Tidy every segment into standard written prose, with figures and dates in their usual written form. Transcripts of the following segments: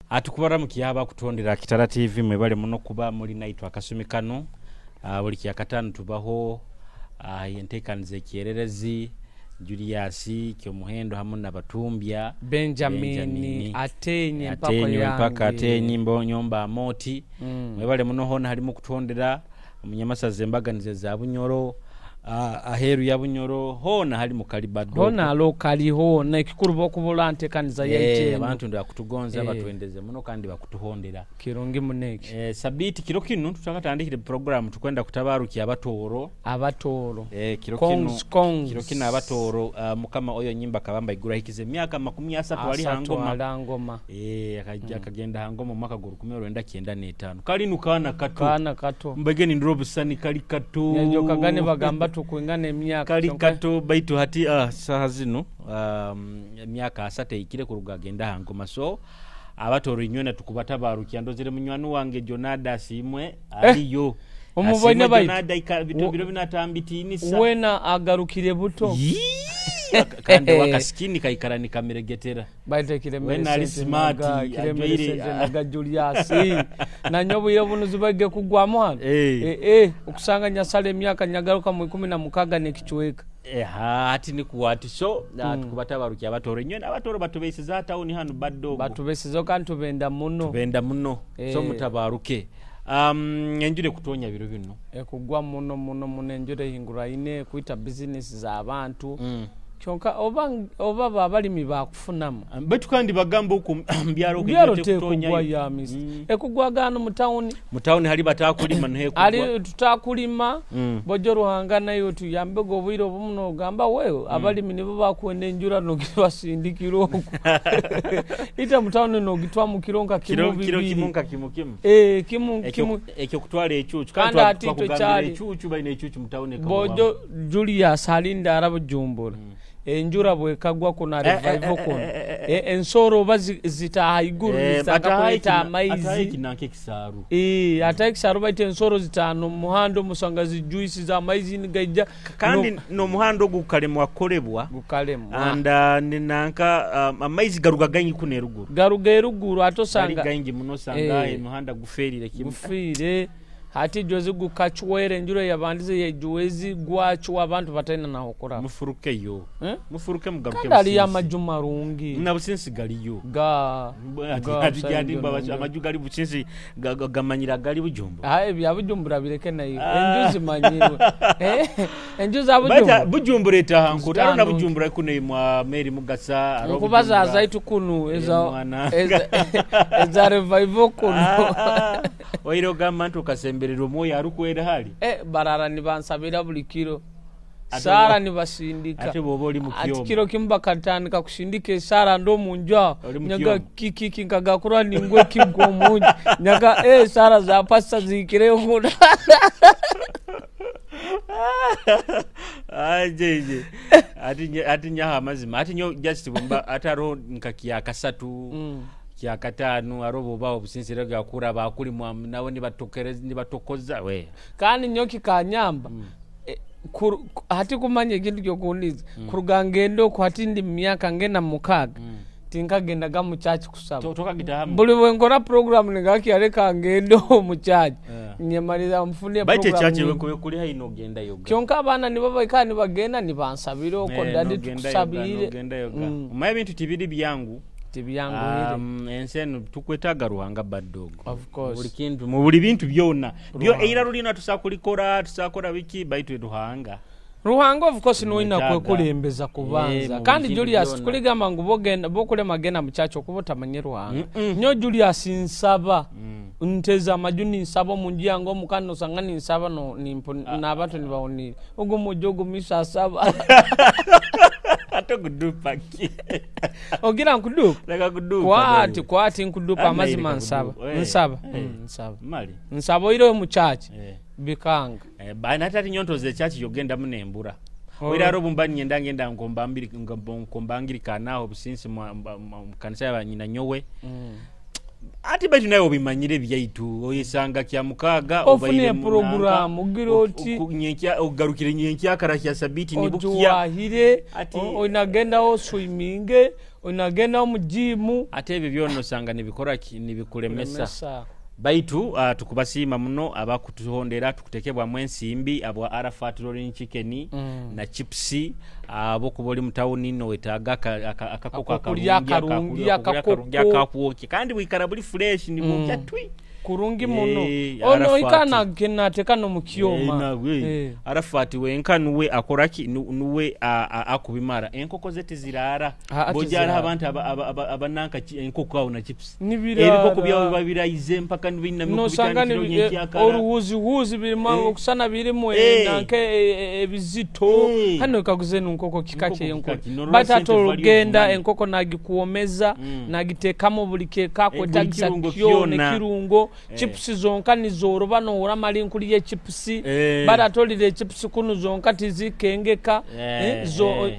Atukubaramukiye abakutondera Kitara TV, mwebale muno kuba muli naitwe akasumi kano. Buli kyakataano tubaho enteekaniza ekyererezi Julius Kyomuhendo hamu nabatumbya Benjamin Atenyi empako Atenyi empaka yange. Atenyi Nyomba Amoti. Mwebale muno hona halimu kutondera omunyamasaza embaganiza za Bunyoro, aheru ya Bunyoro hona hali mu Kalibado. Hona alokali hona ekikuru bokubula ntekaniza yaiteno. Abantu ndakutugonza batwendeze muno kandi bakutuhondera. Kirungi muneki. Sabiti kiro kinu tutakatandikire program tukwenda kutabarukia abatoro. Abatoro. Kiro Kongs, kinu, kongs. Kiro kinu abatoro, mukama oyo nyimba kabamba igura hikize emyaka 30 ali hangoma. Alangoma. Akagenda hangoma mwaka gwa 1995. Kali nukana kato. Kana kato. Mbegeni ndiro busani kali kato. Nyejo kagane bagamba tukwingana emyaka. Kali kato baitu hati saha zino emyaka 3 ikire kuruga agenda hangoma. So abatoro inywena tukubatabarukia ndozere munywani wange Jonada Simwe aliyo. Omuboine baitu. Jonada bito biro binatambitiinisa. Wena agarukire buto. Kandi wakasikini kaikara nikameregetera. Baite kiremere Wena ali sente smart, naga, kiremere ajwaire, sente naga Julius. Na nyobu yebu nuzibage kugwa hano. Okusanga nyasale emyaka nyagaruka mu 16 nekichweka. Hati ni kuwati so tukubatabarukia abatoro inywena abatoro batubesiza town hano badogo. Batubesiza kandi tubenda muno. Tubenda muno. So mutabaruke. Enjure kutonya biro bino. Kugwa muno muno muno enjure hingura ine kuita business za abantu. Kyonka oba abalimi bakufunamu. Baitu kandi bagamba oku mbyaro Mbyaro kujja kutonya tekugwa yo. ya misi. Ekugwa gano mu town. Mu town hali batakulima nhe kugwa. Ali tutakulima. Bojo Ruhanga nayo tuyambego obwire obumu ogamba wewe abalimi nibo bakwenda enjura nogibasindikira oku. Ita mu town nogitwa mu kironka kimu Kiro, kiro bibiri. kimu nka kimu kimu. Kimu, kimu. Ekyo kutwala ekyucu. Kandi Kandi ati twakugambira tokyali. ekyucu, balina ekyucu mu town ekawa. Bojo Julius alinda arabujumbura. Enjura bwekagwa kuno revival kuno. Ensoro oba zitaha iguru, zitanga kuleta amaizi. Ataha ekinanka ekisaaru. Ataha ekisaaru baita ensoro zitaano mu muhanda omusanga zijuisi za amaizi nigaija. Kandi n'omuhanda ogu gukalemwa kukorebwa. Gukalemwa. And ninanka amaizi garuga gaingi kuno eruguru. Garuga eruguru ate osanga Gari gaingi muno osanga emihanda gufiirire kimu. Gufiire. Hati jozi gukachwere enjura yabandize yejuwezi gwachwa abantu bataina naho kuraba. Mufurukeyo. Mufuruke mugaruke Kandi aliyo Businsi. amaju marungi. Na Businsi galiyo. Ga Ati jadi Businsi amaju gali Businsi gamanyira gali Bujumbura. Ebya Bujumbura bireke nayo. Enju zimanyirwe. Enju za Bujumbura. Baita Bujumbura etahanku. Zitano. Arona Bujumbura kuno mwa Mary Mugasa, aro Nkubaza Bujumbura. zaitu kunu, Mwana. eza revival kuno. Oiro gamba nti okasemberera omwoyo arukwera hali. Barara nibansabira buli kiro. Sara nibasindika. Ate bw'oba oli mu Ati kyomo. kiro kimu bakatandika kusindika esara ndo mu nju aho. Oli mu Nyaga kyomo. kiki nkagakura ningwe kigwa mu nju. Nyaga, sara za pasta zikireho kuno. Jeje. Ati ati nyaha amazima. Ati nyo just bumba, ati aro nka kya kasatu. Kya katano, aro boba obusinsire gakura bakuli mwa nawe nibatokereza, nibatokoza we. Kandi nyo kikanyamba. Hati kumanya ekintu kyokundiza. Kuruga ngendo ku hati ndi myaka ngenda mukaga. Tinkagendaga mu church kusaba. Tokagita hamwe. Buli bwe nkora program nigakiyareka ngendo mu church. Nyemaliza mfune Baite program church nyingi. we kuri haino genda yoga. Kyonka abaana nibo baikara nibagenda nibansabira okwo, daddy Nogenda yoga, tukusabire. nogenda yoga. Omaye ebintu tibiri byangu. Tibyanguhire. Ensi eno tukwetaaga Ruhanga badogo. Of course. Buli kintu, mu buli bintu byonna. Byo Ruhanga. eira lulina tusakulikora, tusakora biki baitu Ruhanga. Ruhanga of course noina Mwetaaga. kwekulembeza kubanza. Mu Kandi bintu Julius, byonna. kuligamba ngu bokulema genda mu church okuba otamanye Ruhanga. Nyo Julius nsaba. Nteza amaju ninsaba omu nju yange omu kandi osanga ninsaba no, nimpo, n'abantu nibawonire. Ogu mujja ogu misa asaba. Ate kudupa ki? Ogira nkudupa? Leka kudupa, Kwati, dai. kwati nkudupa, Ama amazima ileka nsaba. kudupa. Nsaba. Nsaba. Mali. Nsaba oireyo mu church. Bikanga. Bana ate nyonto ze church yogenda munembura. Oira robu mba nyenda ngenda nkomba mbiri, nkomba nkomba ngirika naho Businsi mwa kanisa ya nyina nyowe. Ati baitu nawe obimanyire byaitu, oyesanga kya mukaaga Ofune obaire munanka, programu, gira oti. Ogarukire nyenkyakara kya sabiti nibukya. Ojuwahire, Ati onagendaho swiminge, onagendaho mu jimu. Ate ebyo byona osanga nibikora ki? Nibikulemesa. Kulemesa. Baitu tukubasiima muno abakutuhondera, tukutekebwamu ensimbi abwa Arafat Rolling Chicken na chips. Abokuba oli mu tawuni nowetaaga akakoko Akokulya akarungi, akarungi, akarungi akakoko. Akakwokya kandi bwikara buli fresh nibwokya twi. Kurungi muno. Ono Arafat. Oikana nateka no mukyoma. Arafat wenka nuwe akoraki, nuwe akubimara. Enkoko ze tizirara. Ah, Bojara tizirara. abantu abananka enkoko awo na chips. Nibirara. Ebikoko byawe biba biraize mpaka nibina Nosanga oruhuzihuzi birimu okusana birimu nanka ebizito. Hano ekaguze enkoko kika Enkoko kyenkoko. kika ki? Norora Bata sente value tolugenda of money. Enkoko nagikuomeza, nagitekamu buli keka kwetagisa Buli kirungo kyona kyona. ekirungo. Chips zonka nizoroba nohura mali nkuli ye chips. Bata tolire chips kunu zonka tizikengeka. Zo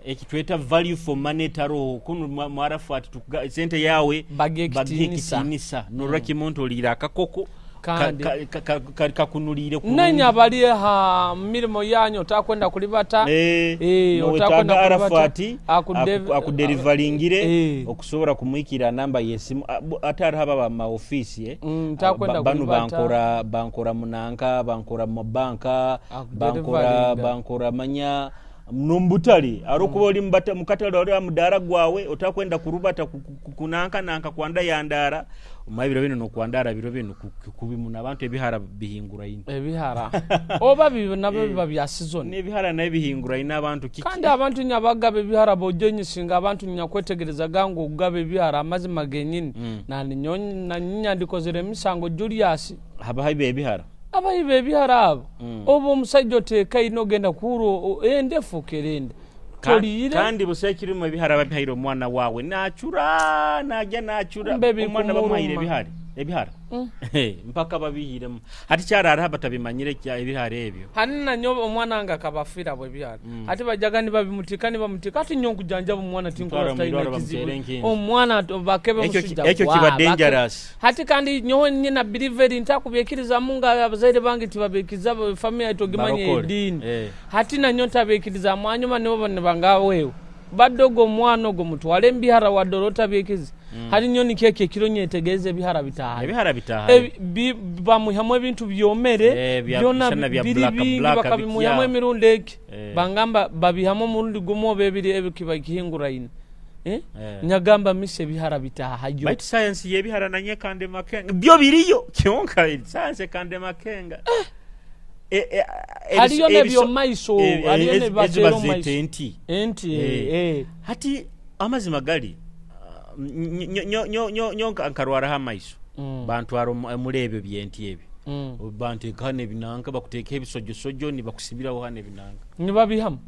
Ekitweta value for money taroho kunu mwarafat tukuga sente yawe Bagiye bagiye ekitinisa. Ekitinisa. Norora kimuntu olira akakoko Kandi kakunulire kurungi. Nenya bali ha mirimo yanyu otakwenda kulibata. Nowetaaga Otakwenda kulibata. Arafati akuderivaringire okusobola kumwikira namba yesimu. Ate hariho aba maofisi Takwenda banu kulibata. Bankora munanka, bankora mu banka, Akuderivaringa. Bankora manya nombutale arokuba oli mukatale oli amudara gwawe otakwenda kurubata kunanka nanka kwanda yandara omaye biro bino nokwandara biro bino kubi muno abantu ebihara bihinguraine. Ebihara oba nabyo biba bya season. N'ebihara nayo bihinguraine abantu kiki? Kandi abantu nyabagaba ebihara bojonyisinga abantu nyakwetegereza gangu okugaba ebihara amazima genyini. Na nanyinya ndikozere emisango Julius. Habahibe ebihara. Abahibe ebihara abo. Oba omusajja oteekaine ogenda kuhura ende efuuka erende. Toliire. Kandi busa ekirimu ebihara babihaire omwana wawe nachura najya nachura Mbe omwana bamuhaire bikumuruma. Ebihara ebihara mpaka babihiremu hati kyarara batabimanyire kya ebihara ebyo. Hani nanyo omwana wange akabafiira bwe ebihara. Hati bajaga nibabimutika nibamutika hati nyo nkujanjaba omwana tinkora Mutwara talina mwirwaro kizibu. bamutere enkinzo. Omwana bakebe Ekyo musujja ekyo gwa, kiba dangerous. Hati kandi nyowe nyina believer ntakubyekiriza munga abazaire bange tibabekiza familia yetu ogimanye Barokole. edini. Hati nanyo ntabekiriza mwanyuma nibo nibangawewe. Badogo omwana ogwo mutwale mbihara wa dorota byekizi. Hati nyo nikeke ekiro nyetegereze ebihara bitaaha. Ebihara bitaaha. Bamuhamu ebintu byomere, byona bisana bya biri black, bingi black, bakabimuhamu bitya. emirundi eki. Bangamba babihamu omurundi gumu oba ebiri ebikiba kihinguraine. Nyagamba mise ebihara bitaahayo. Baitu science y'ebihara nanye kande makenga. Byo biriyo kyonka science kande makenga. Haliyo n'ebyomaiso, haliyo n'ebibateera Ezo omu maiso. baziyita enti. Enti, Hati amazima gali, nyo nkarwaraho amaiso. Bantwara muri ebyo byenti ebyo. Banteeka hano ebinanka, bakuteeka ebisojosojo nibakusibiraho hano ebinanka. Nibabihamu?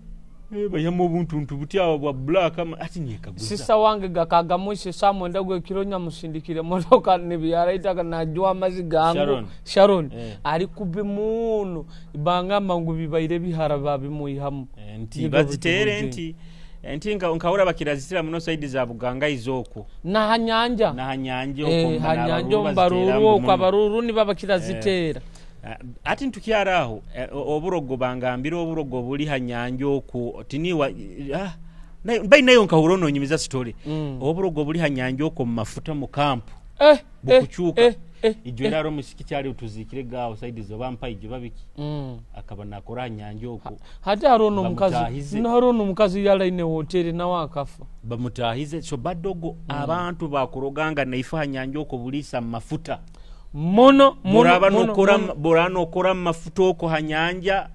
Bayihamu obuntuntu buti awo bwa black ama, ati nyekaguza. Sisa wange gakagamuise saa mwenda gw'ekiro nyamusindikire motoka nibyaraitaga najwa amazzi gangu. Sharon. Sharon. Ali kubi muno. Bangamba ngu bibaire bihara babimuihamu. Nti Nigo baziteere buti. nti. Nti nkahura bakirazitira muno saidi za Buganga izoko. Na hanyanja. Na hanyanja okwo mba Hanyanja n'abaruru mbaruru baziteera okwo, muno. abaruru niba bakirazitera. Ati ntukyara aho, oburogo bangambira oburogo buli hanyanja okwo tiniwa, bai nayo nkahura ononyumiza story. Oburogo buli hanyanja okwo mu mafuta mu kampu. Bukukyuka. Ijo era omusiki kyali utuzikire gawo saidi zo bampa ijo babiki. Akaba nakora hanyanja okwo. Hati hariho n'omukazi, Bamutahize. hariho n'omukazi yalaine hoteli nawe akafa. Bamutahize so badogo abantu bakuroganga naifa hanyanja okwo bulisa mu mafuta. Muno, muno, Buraba muno, muno. nokora mu mafuta okwo hanyanja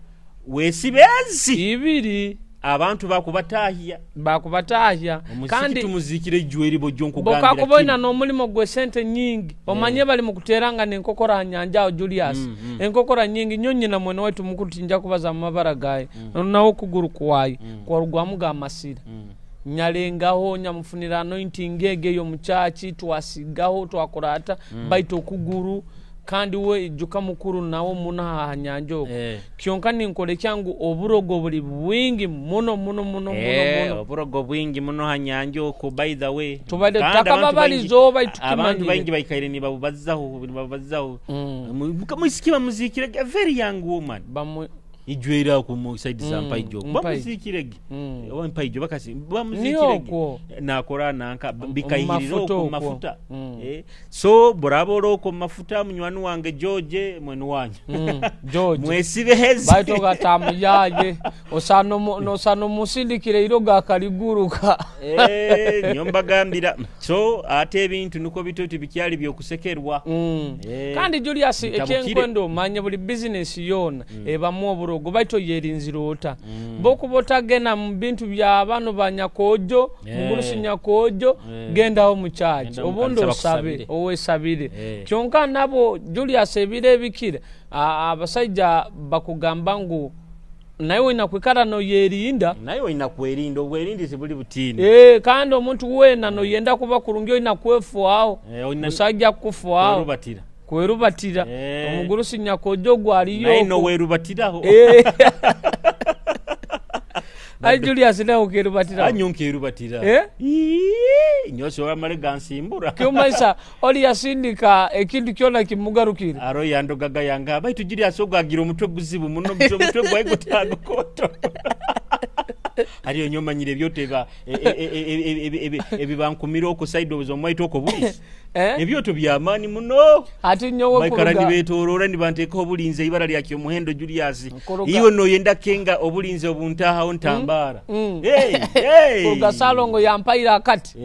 wesibezi. Ibiri. Abantu bakubatahya. Bakubatahya. Omuziki Kandi tumuzikire ijwe eri bojjo nkugambira bokakuboina kino. n'omulimo gwe sente nyingi. Omanye bali mu kuteranga n'enkokora hanyanja aho Julius. Enkokora nyingi nnyo nnyina mwene waitu mukulu tinja kubaza mu mabara gaye. Nawo okuguru kwaye. Kwarugwamu ga masira. Nyalengaho nyamufunira anointing ege yo muchachi twasigaho twakorata baitu okuguru Kandi we ijuka mukuru nawe muno aha nyanja okwo. Kyonka ninkora ekyangu oburogo buli bwingi muno muno muno muno muno. Oburogo bwingi muno ha nyanja okwo, by the way. Tubaire Kandi abantu tutakababaliza baingi- oba abantu tukimanyire. baingi baikaire nibabubazaho. Mwisiki bamuzikire, a very young woman. Bamwe Ijwera ku mu side za Mpaijo. Mpaijo. Bamuzikirege. Oba Mpaijo bakasi Niyo bamuzikirege. okwo. Nakora nanka bikayirira Mafuta okwo okwo. mafuta. So buraba oroko mafuta munywani wange George mwenu wanyu. George. Mwesibe hezi. Baito gatamuyaye osano nosano musindikire iro gakaliguruka. Nyo mbagambira. So ate ebintu niko bito tibikyali byokusekerwa. Kandi Julius Ntabukire. ekyenkwendo omanye buli business yona ebamu oburogo baito yerinzira ota. Bokuba otagenda mu bintu bya bano banyakojo, mugurusi nyakojo, gendaho mu church. Genda mu Obundi kanisa osabe, bakusabire. owesabire. Kyonka nabo Julius ebiro ebikira, abasajja bakugamba ngu naye olina kwikara noyerinda. Naye olina kwerinda, obwerindi sibuli butiini. Kandi omuntu weena noyenda kuba kurungi olina kwefuaho. Olina Musajja kufuaho. Kwerubatira. Kwerubatira. Omugurusi nyakojo gwaliyo. Naye nowerubatiraho. Ai Julius nawe okerubatira. Anyo nkerubatira. Ii, nyoso amale gansimbura. Kyumaisa oli yasindika ekintu kyona kimugarukira. Aro yandogaga yanga baitu Julius ogagira omutwe guzibu muno omutwe gwaye gutagokoto. Ariyo nyomanyire byote ebibankumira oko side obuzo mwaito oko bwisi. Ebyoto byamaani muno. Ati nyowe Baikara kuruga. nibetorora nibanteeka obulinzi ibara lya Kyomuhendo Julius. Nkoroga. Iwe noyenda kenga obulinzi obuntahaho ntambara. Hey, hey. Kuruga Salongo yampaira akati.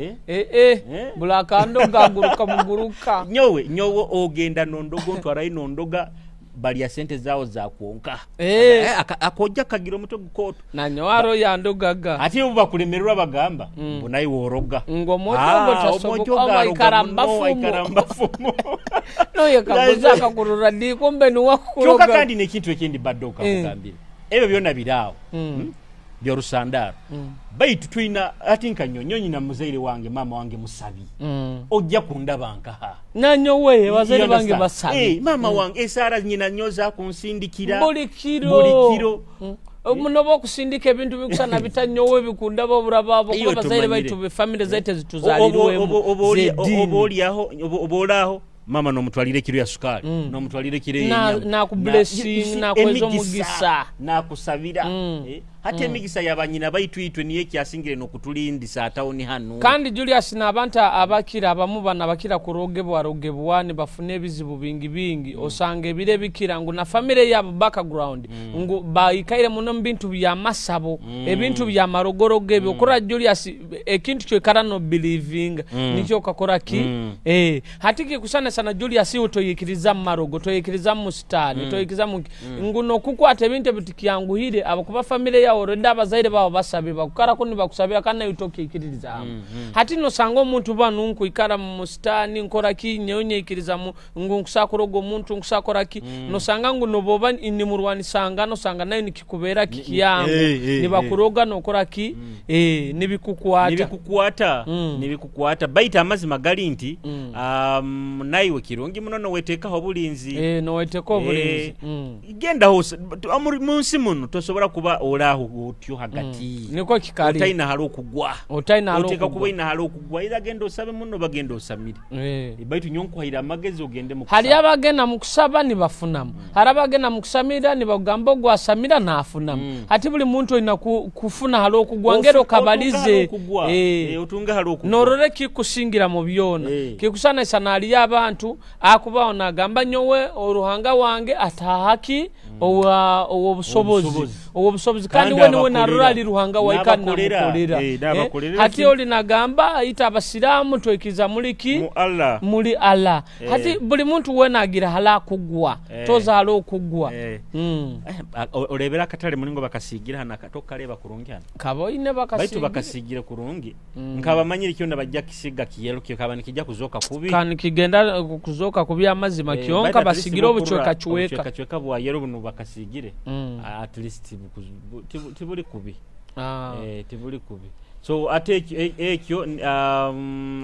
Bula kando gaguruka muguruka. Nyowe, nyowe ogenda nondogo ntwarayo nondoga balya sente zao za kwonka. Akojja kagira omutwe gukoto. Na nyowe aro yandogaga. Ate obu bakulemererwa bagamba, mbu naye woroga. Ngo omuntu ogwo tasoboka, Omuntu ogwo oba aikara aroga muno, mbafumo. aikara mbafumo. Noye kaguza akakurura di, kumbe ni wakuroga. Kyokka kandi n'ekintu ekindi badde okakugambira. Ebyo byonna biraawo. By'orusandaro. Baitu tulina ati nka nnyo, nnyo nyina muzaire wange, maama wange musabi. Ojja kundaba nkaha. Nanyowe, bazaire You bange understand? basabi. Maama wange esaara nyina nnyo zakunsindikira. Buli kiro. Buli kiro. Muno bokusindika ebintu bikusana bitanyowe bikunda boburaba abo, Iyo kuba bazaire tumanyire. baitu be family zaitu zituzalirwemu. Z'eddiini. Oba oliaho, oba olaaho, mama n'omutwalira ekiro ya sukaali, n'omutwalira ekiro y'ennyama. Na kublessing, nakweza Emigisa, omugisa. nakusabira. Hati emigisa ya banyina baitu itwe niyo ekyasingire n'okutulindisa atawuni hano. Kandi Julius n'abantu abakira abamu bano abakira kurogebwa rogebwa nibafuna ebizibu bingi bingi. Osanga ebiro ebikira ngu na family yabo background, ngu baikaire muno mu bintu bya masabo, ebintu bya marogorogo ebyo. Okora Julius ekintu kyoikara no believing, nikyo okakora ki? Hati kikusana sana Julius iwe toyikiriza mu marogo, toyikiriza mu sitani, toyikiriza mu ngu nokukwata ebintu ebitikyanguhire abakuba family yawe already abazaire baabo basabe bakukarako nibakusabira kandi nawe tokikiririza hamwe. Hati nosanga omuntu banu nkuikara mu sitani nkora ki nyewe nyeikiriza mu ngu nkusakuroga omuntu nkusakora ki. Nosanga ngu noboba nimurwanisanga nosanga nayo nikikubeera kikyangu. Nibakuroga nokora ki? Nibikukwata. Nibikukwata. Nibikukwata. Baita amazima gali nti, naiwe kirungi muno noweteekaho obulinzi. Noweteekaho obulinzi. Genda hose, mu nsi muno tosobola kuba olaaho otyo hagati. Niko kikali. Otalina hali okugwa. Otalina hali Oteeka okugwa. kuba olina hali okugwa. Era genda osabe muno bagenda osamire. Baitu nyo nkuhaire amagezi ogende mu Hari kusaba. abagenda mu kusaba nibafunamu. Hari abagenda mu kusamira nibagamba ogwasamira naafunamu. Hati buli muntu olina kufuna hali okugwa, ngero kabalize. Otunga hali okugwa. Otunga hali okugwa. Norore kikusingira mu byona. Kikusanisa naliyo abantu akubaho nagamba nyowe oruhanga wange atahaki owobusobozi. Obusobozi. Owobusobozi. Kandi Kandi we niwe abakolera. narora ali ruhanga waika N'abakolera. namukolera. N'abakolera Hati ki? oli nagamba ita abasiramu twekiza muri ki? Mu Allah. Muri Allah. Hati buli muntu wena agira hala kugwa. Toza hala okugwa. Orebera akatale mulingo bakasigira hano tokareba kurungi hano. Kaboine Baitu bakasigira. bakasigira kurungi. Nkabamanyira kyo ndabajja kisiga kiyelo kyo kaba nikijja kuzoka kubi. Kandi kigenda kuzoka kubi amazima kyonka Baitu at least basigira bukurura obucweka cweka. Obucweka cweka bwa yelo buno bakasigire. At least tibuli kubi. Tibuli kubi. So ate ekyo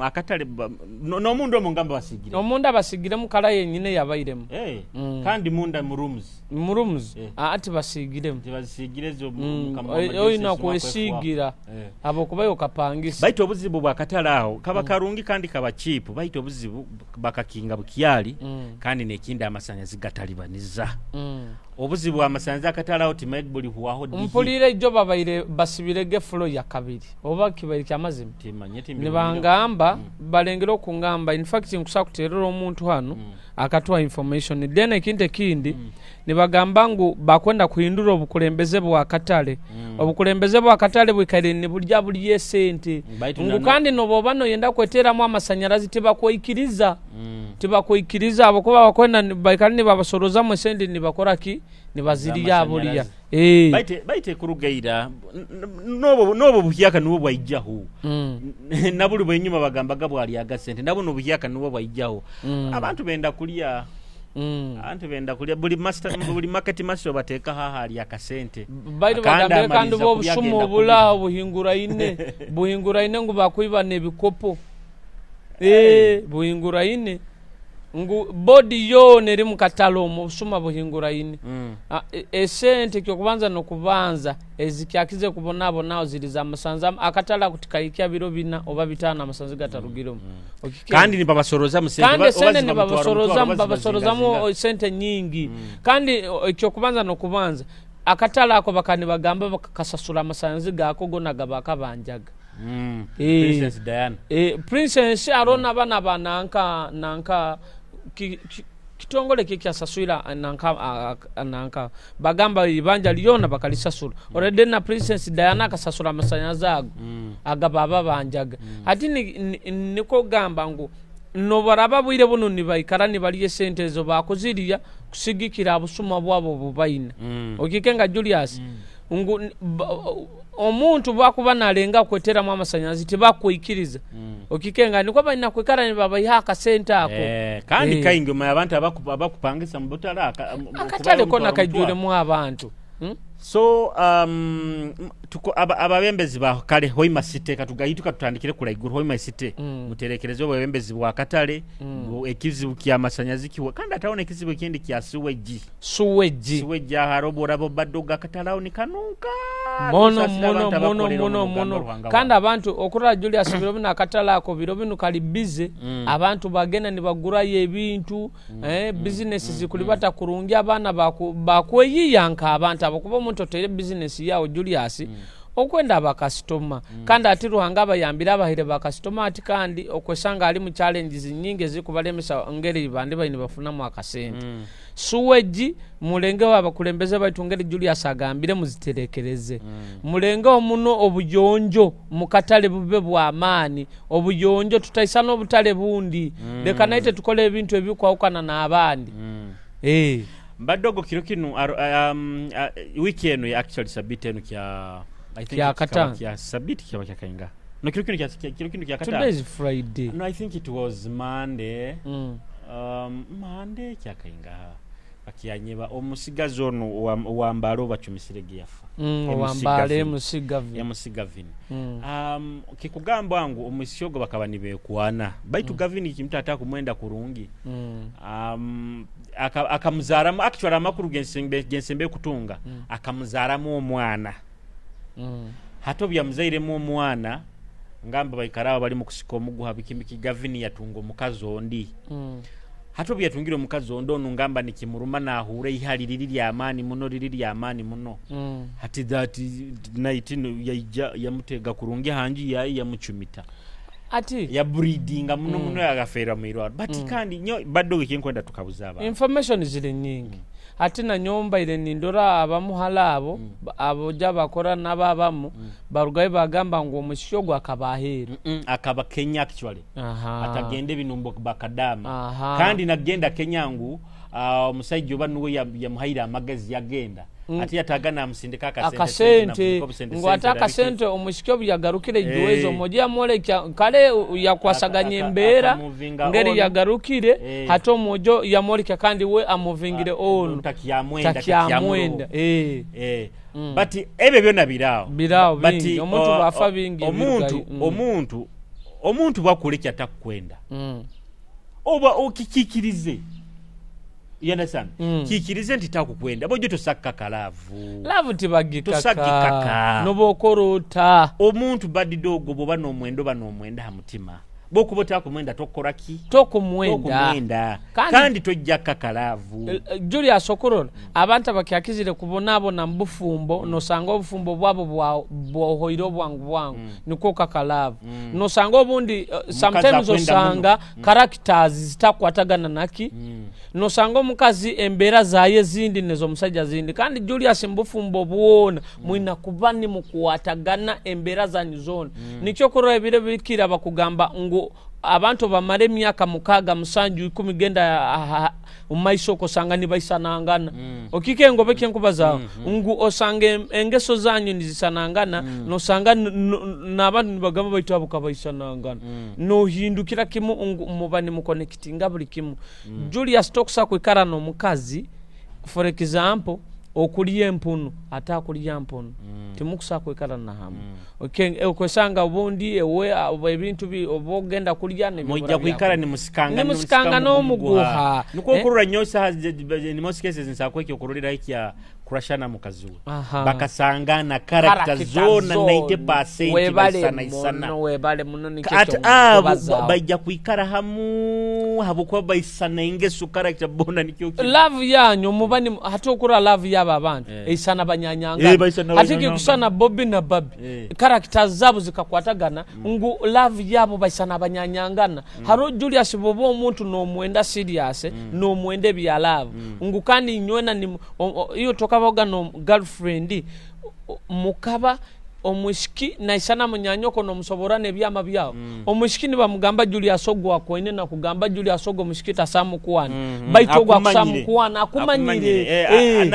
akatale n'omunda omwo ngamba basigiremu. Omunda basigiremu kala yenyine yabairemu. Hey, kandi munda mu rooms. Mu rooms tibasigiremu. Tibazisigire zo. Olina kwesigira habwokuba iwe okapangisa. Baitu obuzibu bw'akatale aho kaba karungi kandi kaba cheap, baitu obuzibu bakakinga bukyali kandi n'ekindi amasanyazi gatalibaniza. Obuzibu bw'amasanyazi akatale aho timaye bulihwaho dihi. Mpuliire ijo babaire basibirege fulo ya kabiri oba kibaire kyamazima. Timanye timbihulireho. Nibangamba balengere okungamba, in fact nkusobola kuterera omuntu hanu akatuha information. Then ekintu ekindi nibagamba ngu bakwenda kuhindura obukulembeze bw'akatale. Obukulembeze bw'akatale bwikaire nibulya bulya esente. Ngu kandi noba noyenda kweteramu amasanyarazi tibakwikiriza. Tibakwikiriza habwokuba bakwenda baikara nibabasorozamu esente nibakora ki? Nibazirya bulya. Baite kurugaira n'obwo buhyaka nibwo bwaijaho. Nabuli bwenyuma bagambaga bwalyaga sente, nabuno buhyaka nibwo bwaijaho. Abantu benda kulya. Abantu benda kulya. Buli master, buli market master obateekaho aho alya akasente. Baitu bagambire kandi bw'obusuma obula buhinguraine, buhinguraine ngu bakwiba n'ebikopo. Buhinguraine ngu bodi yoona eri mu katale omwo obusuma buhinguraine. Esente ekyokubanza n'okubanza ezikyakize kubonabona ziri za masanzi. Akatale ako tikahikya biro bina oba 5 amasanzi gatarugiremu. Kandi nibabasorozamu sente. Kandi esente nibabasorozamu, babasorozamu sente nyingi. Kandi ekyokubanza n'okubanza akatale ako bakaba nibagamba bakakasasura amasanzi gako gona gabakabanjaga. Princess Diana. Princess hariho n'abaana ba nanka kitongole ki ekyasaswire nanka bagamba ibanja lyona bakalisasura. Already na Princess Diana akasasura amasanyazi ago agababa banjaga. Hati niko gamba ngu nobaraba bwire buno nibaikara nibalya esente ezo bakuzirya kusigikira busuma bwabo bubaina. Okikenga Julius ngu omuntu bwakuba nalenga kweteramu amasanyazi tibakwikiriza. Okikenga niko balina kwikara nibabaiha akasente ako. Kandi kaingi omanya abantu abakupangisa mu butale akatale kona kaijwiremu abantu. So ababembezi ba kale Hoima City katugayituka tutandikire kulaiguru Hoima City muterekereze obwebembezi bwa katale ekizibu kya masanyazi kiwe kandi atawona ekizibu ekindi kya siweji. Siweji aharo orabo badoga akatale aho nikanuka. Mono mono mono mono mono kandi abantu okurora Julius biro bino akatale ako biro bino kali busy. Abantu bagenda nibagurayo ebintu, business zikulibata kurungi abaana bakweyiyanka abantu abo kuba omuntu oteire business yawo Julius okwenda abakasitoma. Kandi ati Ruhanga abayambire abahire bakasitoma ati kandi okwesanga ali mu challenges nyingi ezikubalemesa ngeri bandi baine bafunamu akasente. Suweji mulengeho abakulembeze baitu ngeri Julius agambire muziterekereze. Mulengeho muno obuyonjo mukatale bube bw'amaani. Obuyonjo tutaisa n'obutale bundi. Leka naite tukole ebintu ebikwawukana n'abandi. Mbadogo kiro kinu wiki eno actually sabiti eno kya I think kya katano. Kya sabiti kya kainga. No kiro kinu kya katano. Today is Friday. No, I think it was Monday. Monday kya kainga. Akiyanyeba omusigazi ono owambalo bachumisire geyafa. Owambale MC Gavin. MC Gavin. Kikugamba ngu omusyogo bakaba nibekwana. Baitu Gavin kimtata kumwenda kurungi. Akamuzaramu actually amakuru gensembe kutunga. Akamuzaramu omwana. Hato byamuzairemu omwana ngamba baikarawo bali mu kusika omuguha bikimiki Gavin yatunga omukazi ondi. Hato byatungira omukazi ondi ono ngamba nikimuruma nahura ihali liri lya maani muno liri lya maani muno. Hati that night yaija yamutega kurungi hanji yayi yamuchumita. Ati ya breedinga muno muno yagafera mwirwaro. But kandi nyo badoge kinkwenda tukabuza abantu. Information ziri nyingi. Ati na nyomba ile nindora abamuhala abo aboja bakora n'ababamu barugaye bagamba ngu omusyogo akabahera. Akaba Kenya actually. Atagende binumbo bakadama. Kandi nagenda Kenya ngu omusajja oba nuwe yamuhaira amagezi yagenda. Ate yataga namusindika akasente. Akasente ngu ate akasente omwisiki obu yagarukire ijuwezi omwojo yamwolekya kale yakwasaganya embeera Akamuvinga ngeri on. Yagarukire hati omwojo yamwolekya kandi we amuvingire on. Takyamwenda. Takyamwenda. Eh. But ebyo byona biraawo. Biraawo But, bingi omuntu bwafa bingi omuntu ebirugayo. Omuntu bwakulekya atakukwenda oba okikikirize, you understand? Kikirize nti takukwenda, bojo tosakka kalaavu. Laavu tibagikaka. Tosagikaka. Noba okora ota. Omuntu badidogo bwoba nomwenda, oba nomwenda ha mutima, bwokuba otakumwenda tokora ki? Tokumwenda. Tokumwenda. Kandi- Kandi tojja kakalaavu. Julius, okurora abantu abakyakizire kubonabona mu bufumbo, nosanga obufumbo bwabo bwohoire obwangu bwangu nikwo kakalaavu. Nosanga obundi sometimes akwenda osanga characters zitakwatagana naki. Nosanga omukazi embeera zaye ezindi nezomusajja zindi. Kandi Julius, mubufumbo bwona mwina kuba nimukwatagana embeera zanyu zoona. Nikyo kurora ebiro bikira bakugamba ngu abantu bamara emyaka 6, 7, 10 genda mumaiso okwo osanga nibaisanangana. Okike engobe kyenkubazaho ngu osanga engeso zanyu nizisanangana. Nosanga n'abantu nibagamba baitu abo kabaisanangana. Nohindukira kimu ngu muba nimukonekitinga buli kimu. Julius, tokusa kwikara n'omukazi, for example, okulya empunu ate akulya mpunu, timukusa kwikara na hamu. Okwesanga obundi ewe ebintu oba ogenda kulya mujja kwikara nimusikanga. Nimusikanga n'omuguha. Nikwo okurora nyo saha in most cases nsakwekyo okurorera ekya kurashana mukazi we. Bakasangana character Character zona zona. 90% Webale baisanaisana. muno, webale muno, nikyo Ati abo kyomukubazaho. Baija kwikara hamu habwokuba baisana engeso, character bona nikyo kimu. Love yanyu muba ni hati okura love yaba abantu eisana banyanyanga. Baisana hati banyanyanga. Kikusana Bobi na Babi. Characters zabo zikakwatagana ngu love yabo baisana banyanyangana. Haro Julius, bobo omuntu nomwenda serious, nomwenda ebya love ngu kandi nywena ni iyo tokabaga no girlfriend mukaba omwishiki naisana munyanyoko nomusobora n'ebyama byawo. Omwishiki nibamugamba Julius ogwo akwaine nakugamba Julius ogwo omushiki tasamukwana. Baitu ogwo Akumanyire. akusamukwana akumanyire.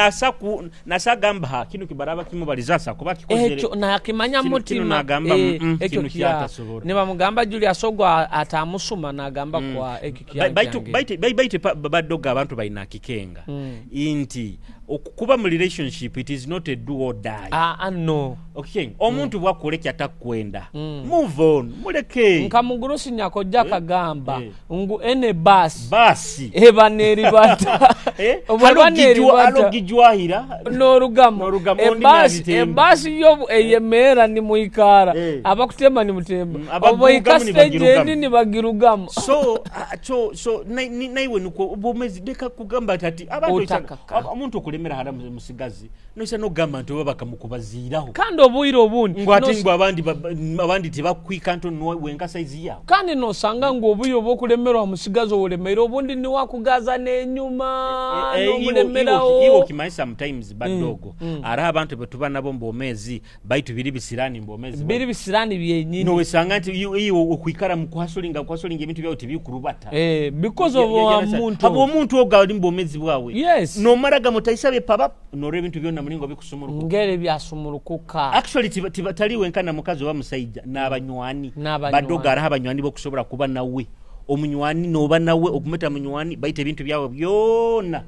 Nasagamba ha kino kibaraba kimubalizasa kuba kikozere Ekyo nakimanya Kino mutima. Nagamba, Ekyo kino kya kyatasobola. Nibamugamba Julius ogwo atamusuma nagamba kwa ekyo Baitu kyange. baitu badoga abantu balina kikenga nti okukuba mu relationship, it is not a do or die. Ah, ah, no. Okay, omuntu bwakulekya takwenda, move on, muleke. Nka mugurusi nyakojja akagamba ngu ene basi basi eba neribata. Bweba neribata alogijwahira n'orugamu. N'orugamu, ondi Ebasi nabitemba. Ebasi yo eyemera nimwikara abakutemba nimutemba. Abagurugamu Oboika stage nibagirugamu. Endi nibagirugamu. So so naiwe nukwo obwomezi leka kugamba ati ati abantu Otakaka. Omuntu okulemera hara musigazi noisa nogamba nti oba bakamukubaziiraho. Kandi obwire obundi Ngu ate ngu abandi abandi tebakwika nto wenka saizi yawe. Kandi nosanga ngu obwire obwokulemerwa musigazi owolemeire obundi niwakugaza n'enyuma n'omulemerawo. Iwe okimanyi sometimes badogo araho abantu betuba nabo mbomezi baitu biri bisirani mbomezi. Biri bisirani byenyini. Nowesanga nti iwe okwikara mu kuhasolinga ebintu byawe tibikurubata. Because of wa muntu. Habwo omuntu ogo ali mbomezi bwawe. Yes. Nomara gamutaisa paba noreba ebintu byonna mulingo bikusumulukuka. Ngere byasumulukuka. Actually tali wenka na mukazi oba musaija n'abanywani. N'abanywani. Badoga araho abanywani bokusobola kuba nawe omunywani noba nawe okumeta munywani baita ebintu byawe byonna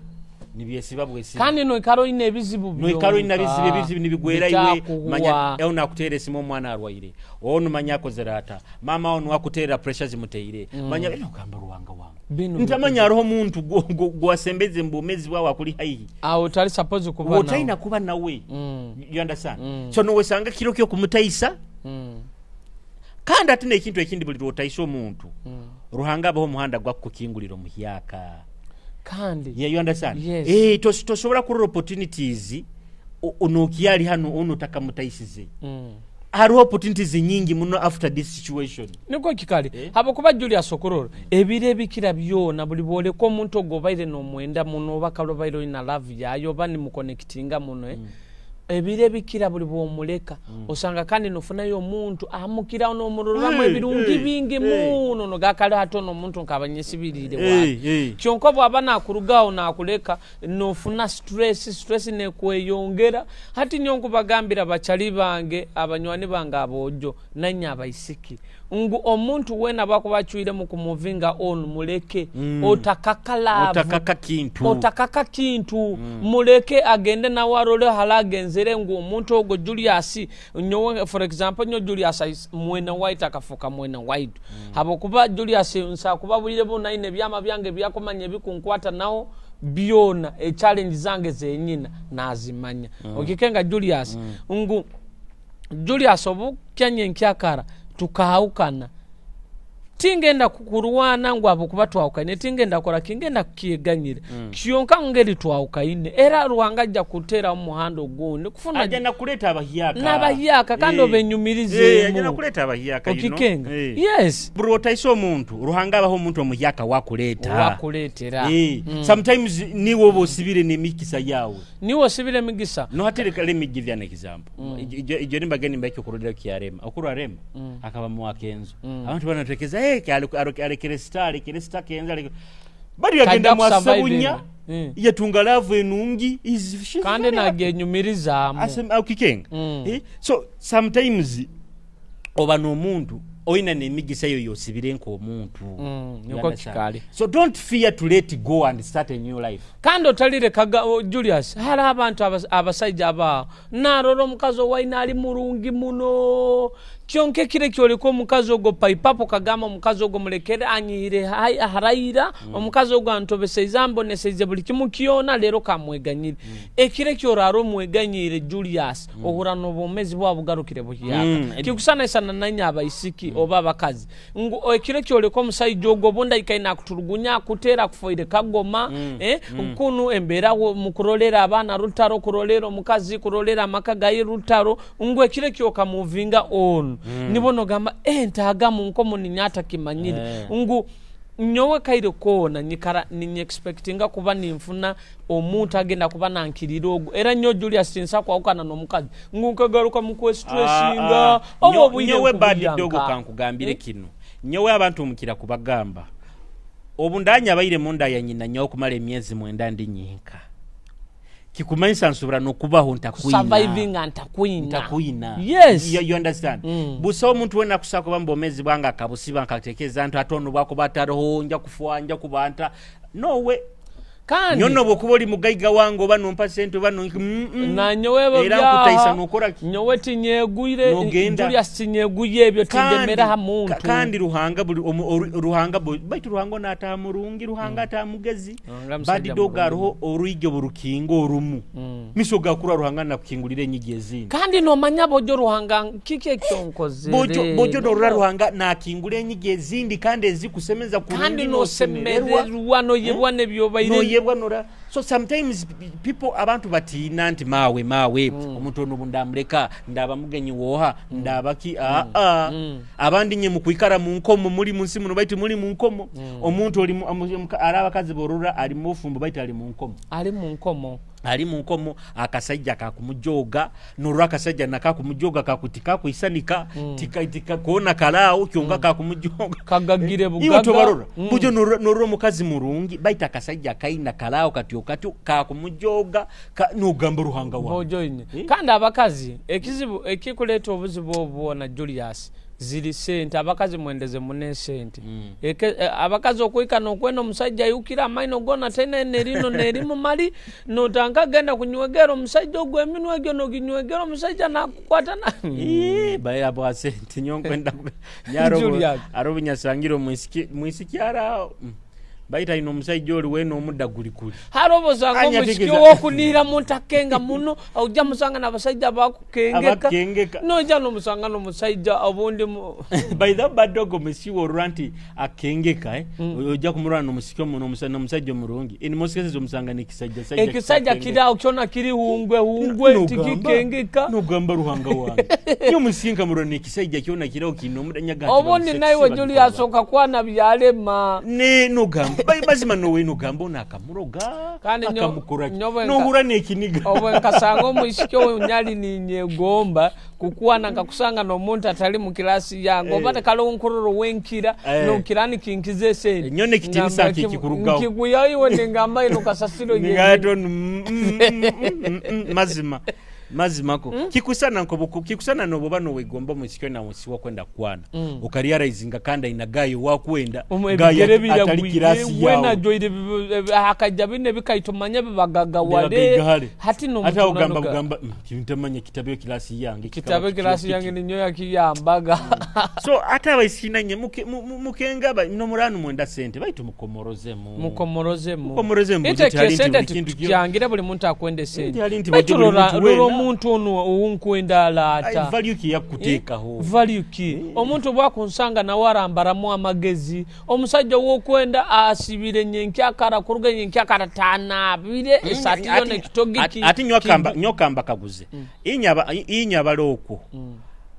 nibyesiba bwesiba. Kandi noikara oyina ebizibu noikara oyina byonka. Bizibu ebizibu nibigwera iwe. Bitakuwa. Manya ono akuteera esimu omwana arwaire, ono manya akozera ata mama ono akuteera pressure zimuteire, manya eno ogamba ruwanga wange Bino ntamanya hariho omuntu gwasembeze mbomezi bwawe akuli haihi awo tali supposed kuba nawe. Otalina kuba nawe. You understand? So nowesanga kiro kyokumutaisa. Kandi ate n'ekintu ekindi, buli lwotaisa omuntu, Ruhanga abaho omuhanda gwakukukingulira omuhyaka. Kandi Yeah, you understand? Yes. Tosobola kurora opportunities onokyali hano ono takamutaisize. Hariho opportunities nyingi muno after this situation. Niko kikali. Habwokuba Julius, okurora ebiro ebikira byona buli bwoleka omuntu ogwo obaire nomwenda muno oba kale obaire oyina love yayo oba nimukonekitinga muno. Ebiro ebikira buli bwomuleka osanga kandi nofunayo omuntu amukiraho nomuroramu ebirungi bingi muno, nogakali hati ono omuntu nkaba nyesibiriire waali. Kyonka bwaba nakurugaho nakuleka nofuna stress nekweyongera. Hati nyowe nkubagambira bacali bange, abanywani bange aboojo nanye abaisiki, ngu omuntu weena bwakuba acwiremu kumuvinga on, muleke. Otakaka love, otakaka kintu, otakaka kintu. Muleke agende nawe arole hali agenzere. Ngu omuntu ogwo Julius, nyowe for example, nyowe Julius mwene waitu akafuuka mwene waitu habwokuba Julius nsakuba bwire buno aine ebyama byange byakumanya ebikunkwata naho byona, echallenge zange zenyina nazimanya. Okikenga Julius, ngu Julius obu kyanye nkyakara tukahawukana, tingenda kurwana ngu habwokuba twahukanye, tingenda kukora ki, ngenda kukyeganyira. Kyonka ngeri twahukayine, era Ruhanga ajja kuteraho omuhanda ogundi kufuna. Ajja nakuleeta abahyaka. N'abahyaka kandi obenyumirizeemu. Ajja nakuleeta abahyaka, you know. Okikenga. Yes. Buri otaisa omuntu, Ruhanga abaho omuntu omuhyaka wakuleeta. Wakuleetera. Sometimes niiwe oba osibire n'emikisa yaawe. Niiwe osibire emigisa. No hati leka, let me give you an example. Ijo nimbaga nimbaha ekyokuroreraho kya Rema. Okurora Rema akaba muwakenzo. Abantu banatekereza, hey, alekere star, alekere star kenzo, alekere. Bali yagenda Kajja mwa kusurvivinga. Sebunya, yatunga love enungi. She's kandi very happy. nagenyumirizaamu. Okikenga. So sometimes oba n'omuntu oina n'emigisa eyo yosibire nk'omuntu. You Niko understand? Kikali. So don't fear to let go and start a new life. Kandi otalirekaga Julius, hariho abantu abasaija abaaho narora omukazi owaine ali murungi muno, kyonka ekiro ekyoleka omukazi ogwo paipapo kagamba omukazi ogwo mulekere anyihire haraira, omukazi ogwo antobeseize, amboneseize buli kimu kyona, leero kamweganyire. Ekiro ekyorara omweganyire Julius, ohura n'obwomezi bwawe bugarukire buhyaka. Kikusanasana nanye abaisiki oba abakazi, ngu ekiro ekyoleka omusaija ogwo obundi aikaire nakuturugunya, akuteera, akufoire kagoma, kunu embeera mukurolera abaana rutaro, kurolera omukazi, kurolera amaka gaye rutaro, ngu ekiro ekyokamuvinga on, nibo nogamba ntagamu nkomo ninye atakimanyire. Ngu nyowe kaire koona nyikara ninye expectinga kuba ninfuna omuntu agenda kuba nankirira ogwo. Era nyowe Julius tinsa kwawukana n'omukazi ngu nkagaruka mu kwestressinga. Oba obwire Nyowe bad nkubuyanka. Dog kankugambire kino, nyowe abantu omukira kubagamba obu ndanya abaire munda ya nyina nyowe okumara emyezi 9 ndi nyinka, kikumanyisa nsobora n'okubaho ntakwina. Survivinga ntakwina. Ntakwina. Yes. You understand? Busa omuntu wena akusa kuba mubomezi bwange akabusiba nkatekereza nti ate ono bwakuba atariho nja kufa, nja kuba nta nowe. Kandi nyono bwokuba oli mugaiga wange oba nompa sente oba no Na nyowe ebyo Era byaha, nkutaisa nokora ki? Nyowe tinyegwire, Nogenda. Julius tinyegwiye ebyo, tindemera ha muntu. Kandi Ruhanga buli Ruhanga baitu Ruhanga ono ataha murungi, Ruhanga ataha mugezi. Ruhanga musajja Bad dog murungi. Hariho orwigi burukinga orumu. Miso gakura Ruhanga nakukingulira enyigi ezindi. Kandi nomanya bojo Ruhanga kiki ekyo nkozere. Bojo norora Ruhanga nakingula enyigi ezindi kandi ezikusemeza kurungi. Kandi nosemererwa. Nosemererwa noyebwa nebyobaire. Noyebwa nora. So sometimes people abantu batiina nti mawe mawe omuntu ono bundamuleka ndaba mugenyi woha ndaba ki a abandi nye mukwikara mu nkomo muri munsi muno baitu muri mu nkomo. Omuntu oli ari abakazi borora ali mu bufumbo baitu ali mu nkomo. Ali mu nkomo. Ali mu nkomo akasajja kakumujoga norora akasajja nakakumujoga kakutika kuisanika tika tika kona kalao kyonka kakumujoga. Kagagire Iwe bugaga. Tobarora. Bujo norora omukazi murungi baita akasajja kaina kalao katyo katyo kakumujoga nogamba Ruhanga wawe. Bojo ine. Kandi abakazi ekizibu ekikuleta obuzibu obwo na Julius ziri sente, abakazi mwendeze mune sente. Abakazi okuika nokwenda omusajja ayukira amaino gona tena nerino nerimu mali notanka genda kunywegera omusajja ogwo eminwe egyo noginywegera omusajja nakukwata na Baira bwa sente nyonkwenda nyaro Julius. Arobu nyasangiro mwisiki ara baita ino omusajja oli wena omudda guli kuli. Haro bozanga Anya omwisiki tegeza. owokunira muntakenga muno ojja musanga n'abasajja bakukengeka. Abakengeka. Nojja n'omusanga n'omusajja obundi By the bad dog omusiki olwa nti akengeka, Ojja kumulwana n'omusiki omuno n'omusajja omulungi. In most cases omusanga n'ekisajja, sajja Ekisajja kisakengeka. kiri awo kyona kiri hungwe hungwe, tikikengeka. Nogamba Ruhanga wange. Nyo omusiki nkamulwana n'ekisajja kyona kiri awo kino omudda nyaga ati Obundi bamusexy nawe babikola. Julius asooka kwana byalema. Ne nogamba. Mazima nowena ogamba ono akamuroga Kandi akamukora ki? nyowe Nohura n'ekiniga. Obwe nkasanga omwisiki onyali ninyegomba kukwana, nkakusanga n'omuntu atali mu kilasi yange, oba tekaliwo nkurora wenkira nokira nikinkiza esente. Nyo n'ekitiinisa Ngamba nkikikurugaho. Nkiguyaho iwe ningamba ino kasasiro Ningato mazima mazima ko kikusana nkobuku kikusana nobuba nowegomba omwisiki ona mwisi wakwenda kukwana, okarealizinga kandi aina gayo wakwenda gayo ebigere atali biragwire kirasi wena yawe. ajwaire hakajja bino ebikaito manya bibagagawale. Bibagagawale. Hati Ate awo gamba nomutunanoga bugamba, "Kintamanya kitabe kirasi yange kikaba kitabe kityo, kirasi kityo." yange ninyo yakiyambaga. So ate abaisiki nanye mukengaba nomuranu mwenda sente baitu mukomorozemu. Mukomorozemu. Mukomorozemu, Ite nti hali nti sente buli kintu tukyangire buli muntu akwenda esente. Nti hali nti Baitu buli muntu rora wena. omuntu ono owunkwenda alaata. Ai, value ki yakuteekaho? Value ki? Omuntu bwakunsanga nawe arambaramu amagezi. Omusajja wokwenda asibire nyenkyakara kuruga nyenkyakara tanaabire esati yona ekitogi Ati nyokamba kaguze inyabala okwo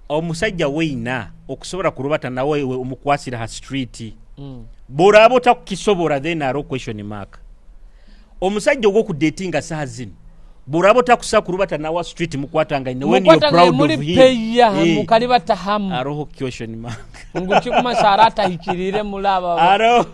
omusajja weina okusobola kurubata nawe we omukwasira ha street, boraba otakukisobola then aro question mark. Omusajja ogwokudatinga saha zino boraba otakusa kurubata nawe street mukwatanga when you're Mukwatanga proud muri of him. peya mukali batahamu. Aroho question mark. Ngu kikumasa aratahikirire mulaba. Aro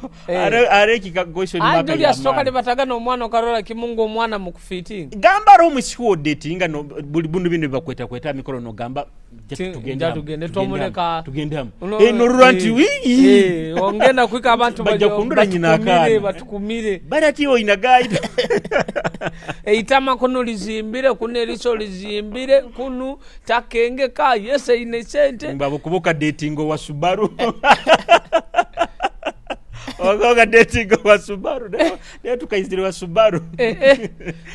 ekika question mark Julius ya tokali maani. batagana omwana okarora kimungu omwana mukufitinga. Gamba aro omwisiki wodatinga no buli bundu bino bibakweta kweta mikoro no gamba tugende Nja hamu, tugende, tugende tomuleka. hamu, tugende hamu. Norura nti wii. Ongenda kwika abantu Bajja kundura nyina akaana. batukumire. Bari ati oyina gayi. Eitama kuno lizimbire kuno eriso lizimbire kuno takengeka yese ine sente. Mbabo kuboka dating wa Subaru. Ogoga dating wa Subaru. Leo tukaizire wa Subaru.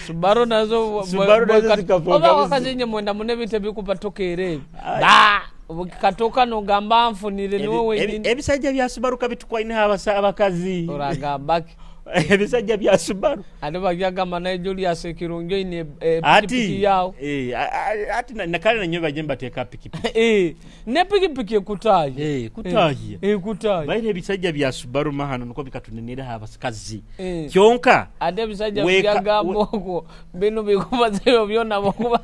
Subaru nazo Subaru nazo zikavuga oba buzi. wakazi nye mwenda mune bintu ebikupatokera ebi. Ai. Ba, katoka nogamba nfunire niwe wenyini. Ebisajja bya Subaru kabitukwaine abakazi. Oragamba ki? Ebisajja bya Subaru. Ate bagyagamba naye Julius Kirungi oyine Ati, pikipiki yawo. Ati nakale nanyo bajje mbateeka pikipiki. Ne pikipiki ekutaaye. Kutaaye. Ekutaaye. Baire ebisajja bya Subaru mahano niko bikatunenera abakazi. Kyonka ate ebisajja weka byagamba okwo bino bikubazeyo byonna bokuba.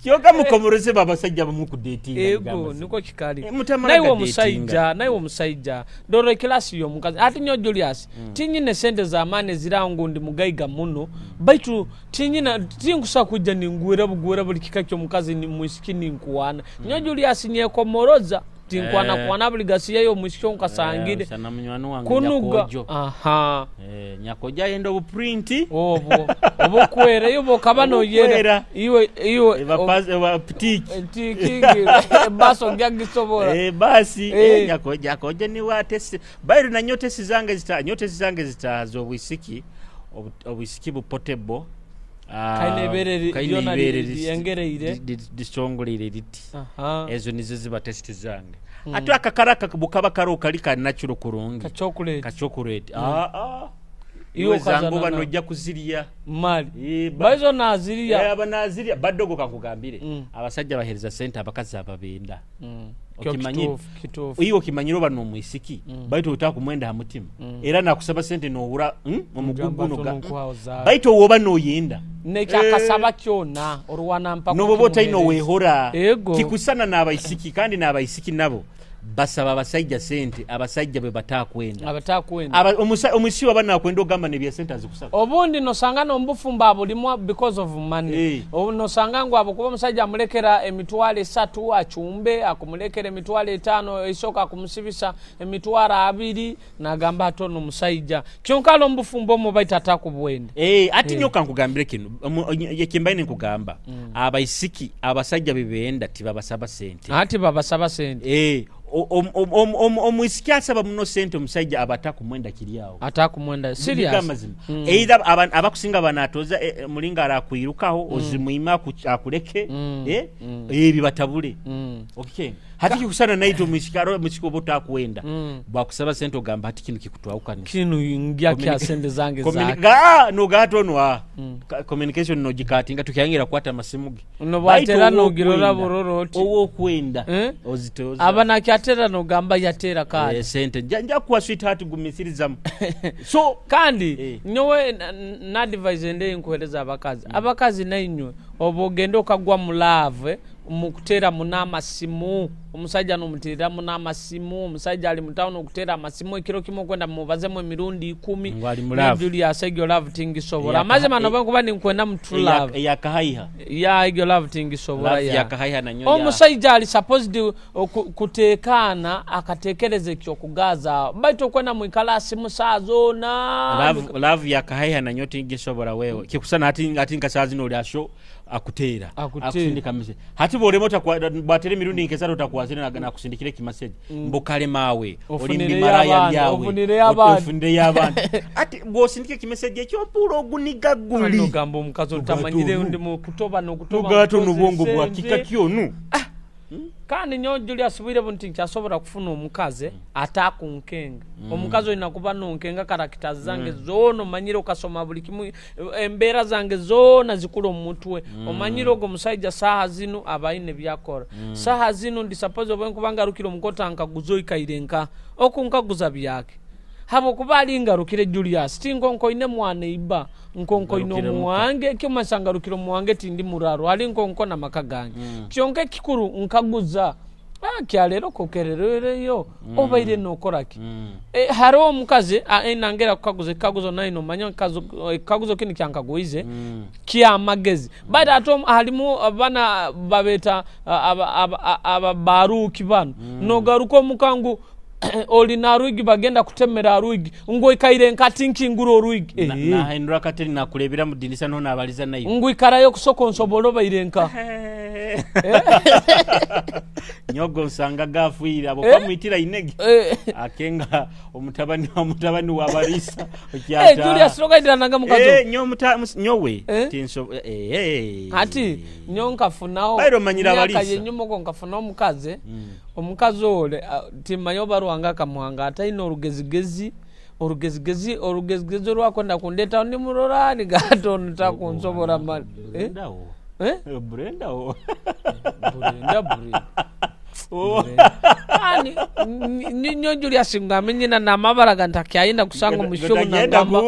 Kyonka mukomoreze babasajja bamu ku dating. Ego niko kikali. Mutamala Naye ga omusajja, naye omusajja doro kilasi y'omukazi ate nyo Julius tinyine sente z'amaani ezirango ndi mugaiga muno baitu tinyina tinkusa kujja ningwera bugwera buli kika ky'omukazi ni mwisiki ninkuwana. Nyo Julius nyekomoroza tinkwana kwana buli gasiyayo omwisiki onkasangire. Sana munywani wange Kunuga. Nyakojo. Aha. Nyakojo ayenda obuprinti. Obwo. Obukwera, iwe okaba noyera. Obukwera. Iwe, iwe, Eba ptiki. Tiki, baso gyagisobola. Basi, Nyakojo ni wa tesi. Bairu na nyote sizange zita, nyote sizange zita z'obwisiki. Obwisiki bu portable. Kaine ibere Kaine lyona ibere lyengereire. lisongolere liti. Ezo nizo ziba testi zange. Ate akakaraka bukaba karo kali ka natural kurungi. Ka chocolate. Ka chocolate. Iwe Iwe okazana zangu na- bano ojja kuzirya. Mali. Baizo nazirya. Abanazirya badogo kakugambire. Abasajja bahereza sente abakazi ababenda. Okimanyi? Kituufu, kituufu. Iwe okimanyira oba n'omwisiki, baitu otaka kumwenda ha mutima. Era nakusaba sente n'owura, omugugu Ogamba noga. tono nkwawo. Baitu owoba n'oyenda. Nekyakasaba kyona orwana mpaka Noboba otalina okimuheereza. owehora. Ego. Kikusana n'abaisiki kandi n'abaisiki nabo basaba abasajja sente abasajja bwe batakwenda. Abatakwenda. Omusi waba nakwenda ogamba nebya sente azikusaba. Obundi nosanga n'obufumbo abulimu because of money. Obu nosanga ngu abo kuba omusajja amulekera emitwalo 3 acumbe, akumulekera emitwalo 5 esooka akumusibisa emitwalo 2 n'agamba ate ono omusajja. Kyonka alo omubufumbo omwo baita atakubwenda. Ate nnyo kankugambire kino, kyembaine nkugamba, abaisiki abasajja be benda tibabasaba sente. Ati babasaba sente. Omwisiki asaba muno sente omusajja aba atakumwenda kiri awo. Atakumwenda, serious. Ndiga amazima. Either abakusinga banatoza mulinga arakwirukaho, ozimwima akuleke, ebi batabule. Okay. Hati kikusana naitwe omwishiki omwishiki oba otakwenda bwakusaba sente ogamba hati kinu kikutwahukanisa. Kinu ngya kya sente zange zake. Nogata onu communication nogikatinga tukyangira kukwata amasimu ge. Nobwatera nogirora burora oti owokwenda ozitoza. Aba nakyatera nogamba yatera kadi. Sente nja kukuwa sweetheart gumisirizamu. So kandi nyowe na advise ende nkuhereza abakazi. Abakazi nainywe oba ogenda okagwa mu love mukutera muno amasimu, omusajja nomuterera muno amasimu, omusajja ali mu town okutera amasimu ekiro kimu okwenda mubazemu emirundi 10. Ngu ali mu love. Julius egyo love tingisobola. Amazima noba nkuba ninkwenda mu true love. Eyakahaiha. Ya egyo love tingisobola. Love yakahaiha nanyo ya. Omusajja ali supposed kutekana akatekereza ekyokugaza. Baitu okwenda mwikala asimu saa zona. Love yakahaiha nanyo tingisobola wewe. Kikusana hati nkasazi noli asho akutera. Akusindika message. Hati boremo bwatere mirundi nkesaro takwazira na kusindikire ki message. Mbokale mawe olimbi maraya yawe. Ofunire y'abantu. Ati bwosindike ki message ekyo mpulo oguniga guli. Nogamba omukazi otamanyire ndi mu kutoba no kutoba. Nugato nubwongo bwa kika kyonu. Kandi nyo Julius bwire bunti nkyasobola kufuna omukazi atakunkenga. Omukazi olina kuba nonkenga karakita zange zona omanyire okasoma buli kimu embeera zange zona zikula omutwe. Omanyire ogwo musajja saha zino abaine byakora. Saha zino ndi suppose obe nkuba ngarukire omukota nkaguza oikaire nka okunkaguza byake. Habwokuba ali ngarukire Julius tinkonkoine mwana iba nkonkoine omuwange kimasa ngarukire omuwange tindi muraro ali nkonkona maka gange. Kyonka ekikuru nkaguza kyalero kokerereyo obaire nokoraki. Hariho omukazi nangera kukaguza ekikaguzo naino omanya ekikaguzo kini kyankaguize kyamagezi. Baitu ate harimu abana babeta ababaruki bano nogaruka omukangu oli na rwigi bagenda kutemera rwigi ngoikaire nkati nkingura orwigi. Nahendura kateri nakulebera mu dinisa no nabaliza nayo ngwikarayo kusoko nsobolo baire nka nyogo nsanga gafuira abo kwamwitira inege akenga omutabani wa barisa okyata Julius rogaidira nanga mukazo nyowe tinso ati nyonka funao bairo manyira barisa yenyumoko nkafuna omukaze. Omukazi ole timanyo baruhanga kamuhanga ataina orugezigezi orwakwenda kundeta ndi murora ni gato ntakunsobora mali. Brenda Brenda. Ani ninyo Julius ngamenye na namabara gantakyaina kusanga mushogo nagamba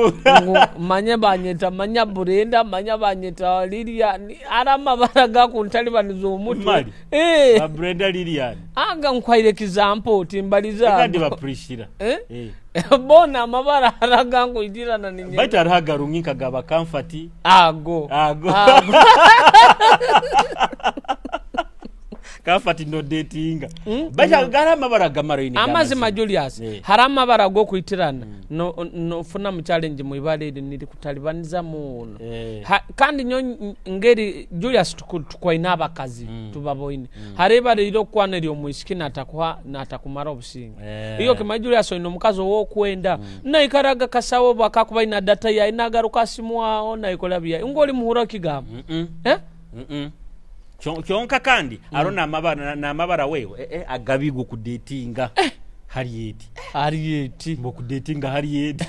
manye banyeta manya Brenda manya banyeta Lilian ara mabara gakuntalibaniza omutwe. Ba Brenda Lilian aga nkwaire kizampo timbaliza kandi ba Priscilla bona amabara aragankuitirana ninye baita arahagarunginka gaba comfort ago Comfort no datinga. Baita gara amabara gamaro ini. Amazima Julius hari amabara go kuitirana no nofuna mu challenge mu ibale niri kutalibaniza muno. Kandi nyo ngeri Julius tukwaina abakazi tubaboine. Hari ibale iro kwana eri omwishiki natakuha natakumara obusinga. Iyo kima Julius oyino omukazi owokwenda naikaraga kasawo bakakuba ina data ya inagaruka simu aho naikola bya. Ngoli muhura kigamba. Kyonka kandi arona amabara wewe agabigo kudatinga Harriet ngo kudatinga Harriet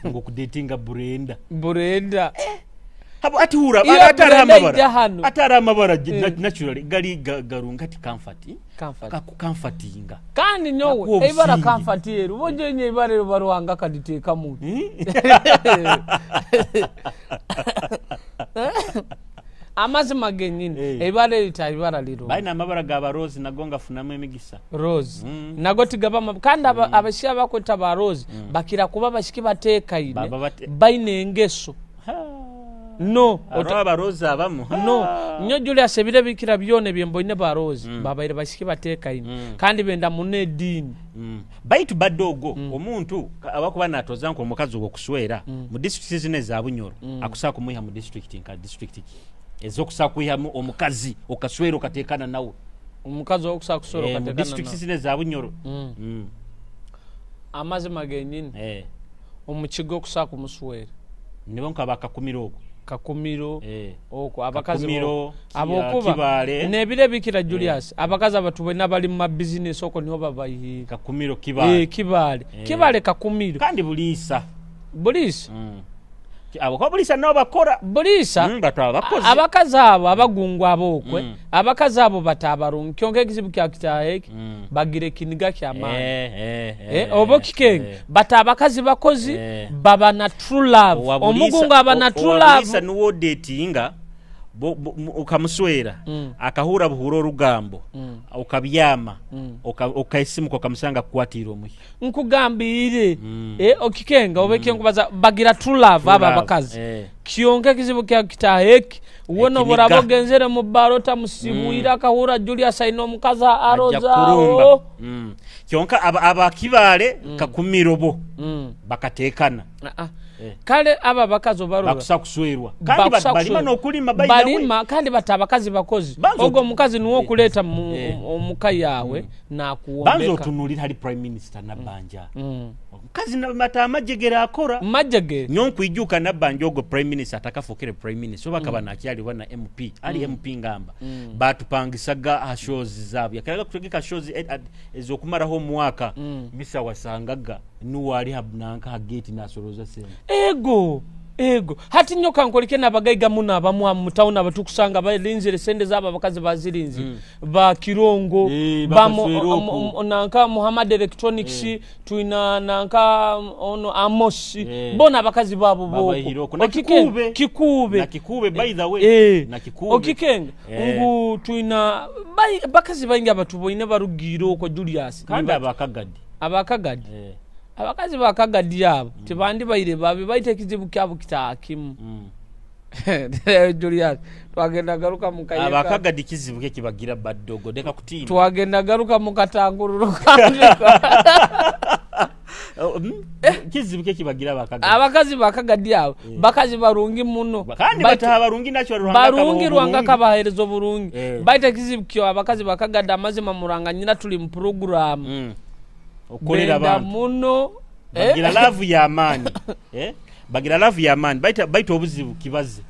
ngo kudatinga Brenda habo ati hura atara amabara naturally gali garunga ati comfort kakukamfatinga kandi nyowe ibara comfort yeru bonje nye ibara baruhanga kaditeka mu amazima genyini ibara ibara liro baina amabara gaba Rose nagonga funamu emigisa Rose nago tigaba kandi abashia bakweta ba Rose bakira kuba bashiki batekaine baine engeso no aba Rose abamu no nyo Julius ebire bikira byone byemboine ba Rose babaire bashiki batekaine kandi benda mune dini baitu badogo omuntu abakuba natoza nko omukazi okuswera mu district zine za Bunyoro akusaka kumuha mu district nka district ezokusa kuihamu omukazi okaswera okatekana nawe omukazi okusaka kuswera okatekana nawe district zine za Bunyoro amazima genyini omukigo okusaka kumuswera nibo nka bakakumira ogo Kakumiro okwo abakazi Kakumiro, abokuba Kibaale. Nebiro ebikira Julius, abakazi abatubona bali mu mabizinesi okwo niho babaihire. Kakumiro, Kibaale. Kibaale. Kibaale, Kakumiro. Kandi Buliisa. Buliisa. Abo kuba Buliisa nabo bakora. Buliisa. Batwara abakozi. Abakazi abo abagungu abokwe, abakazi abo batabarungi, kyonka ekizibu kya kitaaha eki, bagira ekiniga ky'amaani. Oba okikenge, bata abakazi bakozi, baba na true love. Owa Omugungu aba na true Owa Buliisa love. niwe odetinga okamuswera, akahura buhura orugambo, okabyama, okaisimuka okamusanga akukwatiire omuhi. Nkugambiire, okikenga oba ekyenkubaza, bagira true love True abo love, abakazi. Kyonka ekizibu kya kitaaha eki, wona Ekiniga. Oburaba ogenzere mu bbaara otamusibwire, akahura Julius aine omukazi Ajja arozaawo. kurumba. Kyonka aba Kibaale, Kakumiro bo bakateekana. Ah, ah. Kale abo abakazi obarora Bakusa kuswerwa kandi Bakusa balima kuswerwa. n'okulima, by the way. Balima kandi bata abakazi bakozi. Banza Ogwo omukazi niwe okuleeta omuka yawe Banza nakuwombeka. otunulira hali Prime Minister Nabbanja, omukazi mata amajegere akora. Majegere. Nyo nkwijuka Nabbanja ogwo Prime Minister atakafukire Prime Minister, oba akaba nakyali oba na MP, ali MP, ngamba batupangisaga aha shows zaabo, yakiraga kutegeka shows ez'okumaraho omwaka. Misa wasangaga nuwe ali nanka ha gate nasoroza sente. Ego ego, hati nyo kankoleke n'abagaiga muno abamu mu tawuni abatukusanga balinzire sente zaabo, abakazi bazirinzire, ba Kirongo, Bakaswera okwo. Nanka Muhammad Electronics, twina nanka ono Amos, bona abakazi baabo Babaihire boko okwo. Na Okikenge, Kikuube. Kikuube. Na Kikuube, by the way. Na Kikuube. Okikenge ngu twina bakazi baingi abatuboine barugiire okwo, Julius. Kandi abakagadi. Abakagadi. Abakazi bakagadi abo tibandi baire babi, baita ekizibu kyabo kitaaha kimu. Julius, twagenda garuka mukayeka. Abakagadi kizibu kekibagira badogo leka kutiina. Twagenda garuka mukatangururo kandi. Oh, kizibu kekibagira abakagadi. Abakazi bakagadi abo bakazi barungi muno. Kandi bataha barungi nakyo, Ruhanga akabaha Barungi, Ruhanga oburungi. akabahereza oburungi. Baita ekizibu kyo abakazi bakagadi, amazima muranga nyina tuli mu puroguramu. Okolera Benda abantu. muno. Bagira love y'amaani. Bagira love y'amaani, baita obuzibu kibaze.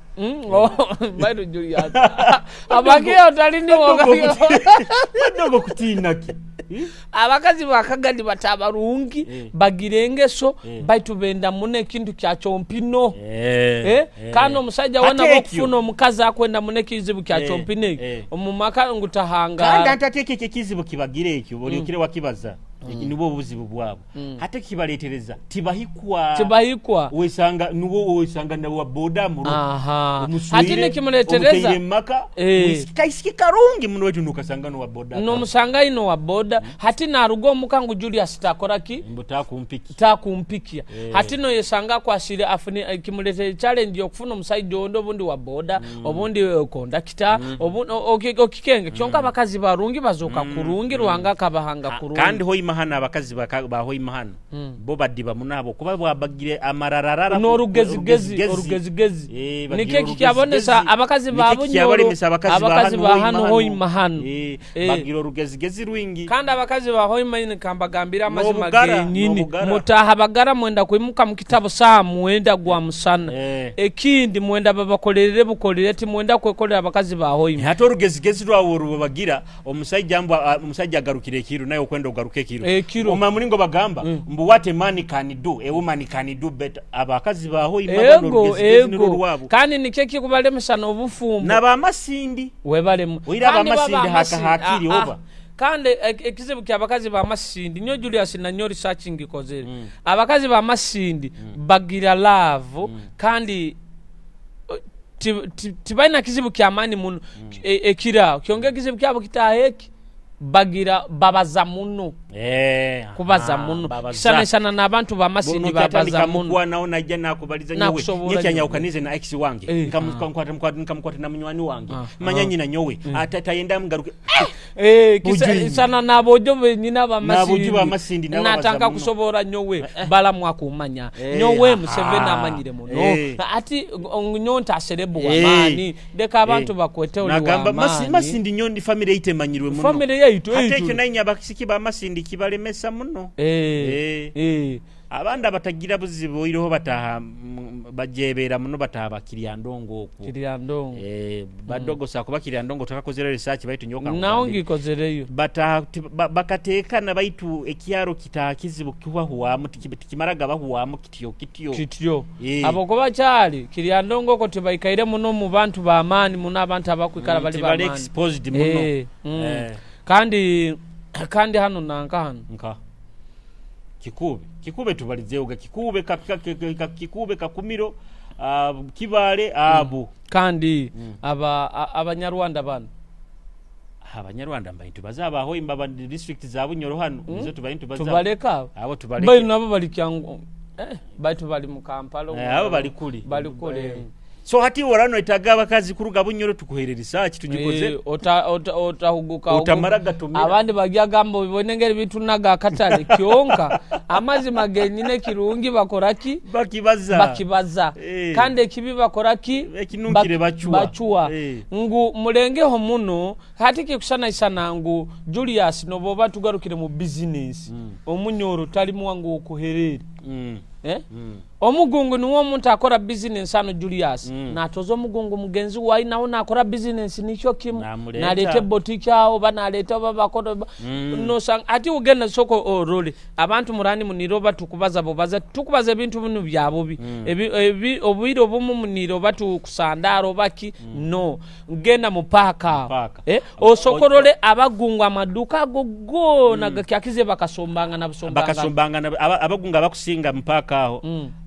Oh, baitu Julius abakiyo taliniwo. Badogo kutiina ki? Abakazi bakagadi bata barungi, bagira engeso, baitu benda muno ekintu kya kyompino. Kandi omusajja Ate wona ekyo. Bokufuna omukazi akwenda muno ekizibu kya kyompino ekyo, omu maka ngu Kandi tahangara. Ante ate ekyo ekizibu kibagira ekyo olyokire wakibaza. Eki nibwo obuzibu bwabo, ate kibaletereza tibahikwa. Tibahikwa. Wesanga nuwo wesanga na wa boda muro Aha. omuswire, Ate nikimuletereza omuteire mumaka, kaisiki karungi muno wetu nukasanga nuwa boda. Nomusanga ino wa boda, hati naruga omuka ngu Julius takora ki? Mbu takumpiki. Takumpikia. Hati noyesanga akwasire afune kimuletere challenge yokufuna omusajja ondi, obundi wa boda, obundi kondakita, obundi okikenge. Kyonka abakazi barungi bazoka kurungi, Ruhanga akabahanga kurungi. Kandi hoima hano abakazi ba hoima hano bo badiba muno abo kuba bwabagire amarararara N'orugezigezi, orugezigezi. Bagira Nikyo kikyabonesa orugezigezi. abakazi Nikyo ba Bunyoro, kikyabalemesa abakazi ba abakazi hano ba hoima hano hano. hoima hano. Bagira orugezigezi rwingi. Kandi abakazi ba hoima ini kambagambira amazima N'obugara, genyini, n'obugara. Mutaha bagara, mwenda kwimuka mu kitabo saa 9 gwa musana. Ekindi mwenda babakolerere bukolere, timwenda kwekolera abakazi ba hoima. Ate orugezigezi rwawe orwo bagira omusajja mbu omusajja agarukire ekiro, naye okwenda ogaruka ekiro. Ekiro. Oma mulingo bagamba mbu what a man can do, a woman can do better. Abakazi ba hoima bano Ego. orugezigezi nirwo Ego. rwabo. Kandi nikyo ekikubalemesa n'obufumbo. N'abamasindi. Webalemu. Oira Kandi abamasindi baba hakahakiri ah. oba. Kandi ekizibu ky'abakazi b'amasindi nyo Julius nanyo research ngikozere, abakazi b'amasindi bagira love kandi tibalina kizibu kyamaani muno ekiraawo. Kyonka ekizibu kyabo kitaaha eki, bagira babaza muno. Kubaza muno. Babaza. Kisanisana n'abantu b'amasindi Bono babaza kyatandika muno. Mugwanawo najja nakubaliza nyowe. Nakusobola Nyekyanyawukanize na ex wange. Nkamukwata na munywani wange. Manya nyina nyowe ate tayenda mugaruke. Bujinyi. Sana n'abojo benyina N'abojo b'amasindi nabo babaza Natanga muno. kusobola nyowe balamu akumanya nyowe Museveni amanyire muno. Ati nyonta aserebu wamaani, leka abantu bakwete oli Nagamba wamaani. Masindi nyo ndi family eitemanyirwe muno. Family yaitu Ate eitu. ekyo naye abakisiki b'amasindi kibalemesa muno. Abandi abatagira buzibu oiroho bataha bajebeera muno, bataha bakirya ndongo okwo. Kirya ndongo. Badogo sakuba kirya ndongo takakozere research, baitu nyoka Nawe nkugambire. ngikozereyo. Bataha bakateekana, baitu ekyaro kitaha kizibu kibahuwamu, tikimaraga bahuwamu kityo kityo. Kityo. Abokuba kyali kirya ndongo oko tibaikaire muno mu bantu b'amaani muno, abantu abakwikara bali Tibali b'amaani. exposed muno. Kandi hano nanka hano Nka kikube tubalizeoga kikube kikube kakumiro, kibale abo. Kandi abanyarwanda bano. Abanyarwanda mbaintu bazaba aho imbaba district za Bunyoro hano. Nizo tubaintu bazaba. Tubaleka. Abo tubaleke. Bali nabo bali kyangu. Baitu bali mu Kampala. Abo bali kuli. Bali kuli. So hati orano itaga abakazi kuruga Bunyoro tukuherera research tugikoze. Otahuguka. Otamara gatumira. Abandi bajya gamba bibone ngeri bitunaga akatale kyonka amazima genyine kirungi bakora ki? Bakibaza. Bakibaza. Kandi ekibi bakora ki? Ekinunkire bachua. Bachua. Ngu mulengeho muno hati kikusana isana ngu Julius noboba tugarukire mu business. Omunyoro tali mwangu okuherera. Omugungu niwo omuntu akora business ano Julius. Natoza omugungu mugenzi wayi nawo nakora business nikyo kimu. Namuleta. Nalete boutique awo banaleta oba bakora No sang ati ugenda soko orole. Abantu murani muniroba tukubaza bobaza tukubaza ebintu bino bya bubi. Ebi obwire obumu muniroba tukusandaro baki. No ngenda mu park. Park. Osokorole abagungu amaduka gogo na gakyakize bakasombanga na busombanga. Bakasombanga na abagunga bakusinga mu park aho.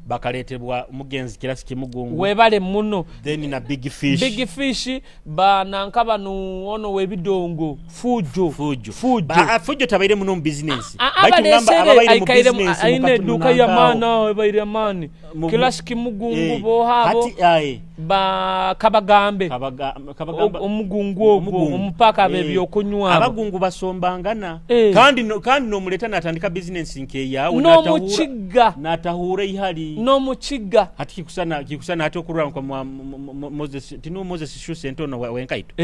Bakaletebwa mugenzi kirasi kimugungu. Webale muno. Then na big fish. Big fish ba nankaba nu ono webidongo fujo. Fujo. Fujo. Ba, fujo tabaire muno mu business. Baitu Abalesere ngamba ababaire mu aikaire mu business aine mukati duka ya munankawo. mana, baire amani. Kirasi kimugungu bohabo. Hati, aye. Ba kabagambe. Kabagamba. Omugungu ogwo, Omugungu. omupaka bebyokunywa. Abagungu basombangana. Kandi no, kandi no muleta natandika business nke yawe, No mukiga. natahura ihali. No mukiga. Hati kikusana hati okurura kwa Moses, tinu Moses Shuse ntono wenkaito.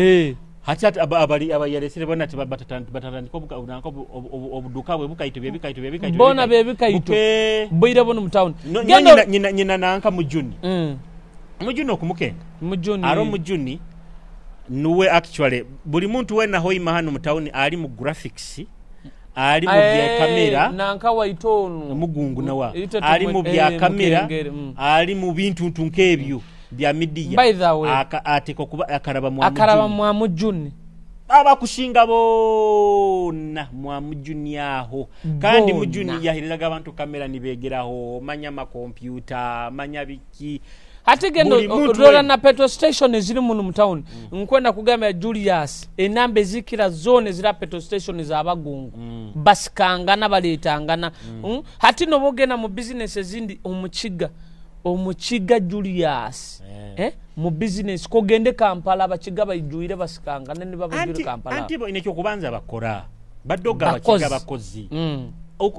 Hati ati abali abayalesere bona ati batatandika obuka obuduka bwe bukaito bye bikaito bye bikaito. Bona bye bikaito. Buke. Bwire bono mu town. No, Gendo nyina nanka mu Juni. Mu Juni okumukenga. Mu Juni. Aro mu Juni nuwe actually buli muntu wena hoima hano mu town ali mu graphics, ali mu bya kamera. Nanka waitonu. Mugungu nawa. Ite Ali mu bya kamera, mukengere, ali mu bintu ntunkebyo bya media. By the way. Ateko kuba akaraba mwa Akaraba Mujuni. mwa Mujuni. Abakushinga bona mwa Mujuni aho. Kandi Bona. Mujuni yahereraga abantu kamera nibegeraho, manya ma computer, manya biki. Ate gendo, Buli muntu rola we. na petrol station eziri muno mu town. Nkwenda kugamba Julius, enamba ezikira zone ezira petrol station z'abagungu. Basikangana baletangana. Hati no bogenda mu business ezindi omukiga. Omukiga Julius. Mu business kogende Kampala abakiga bayijuire basikangana ne babajure Kampala. Anti bo inekyo kubanza bakora. Badoga Bakozi. abakiga bakozi.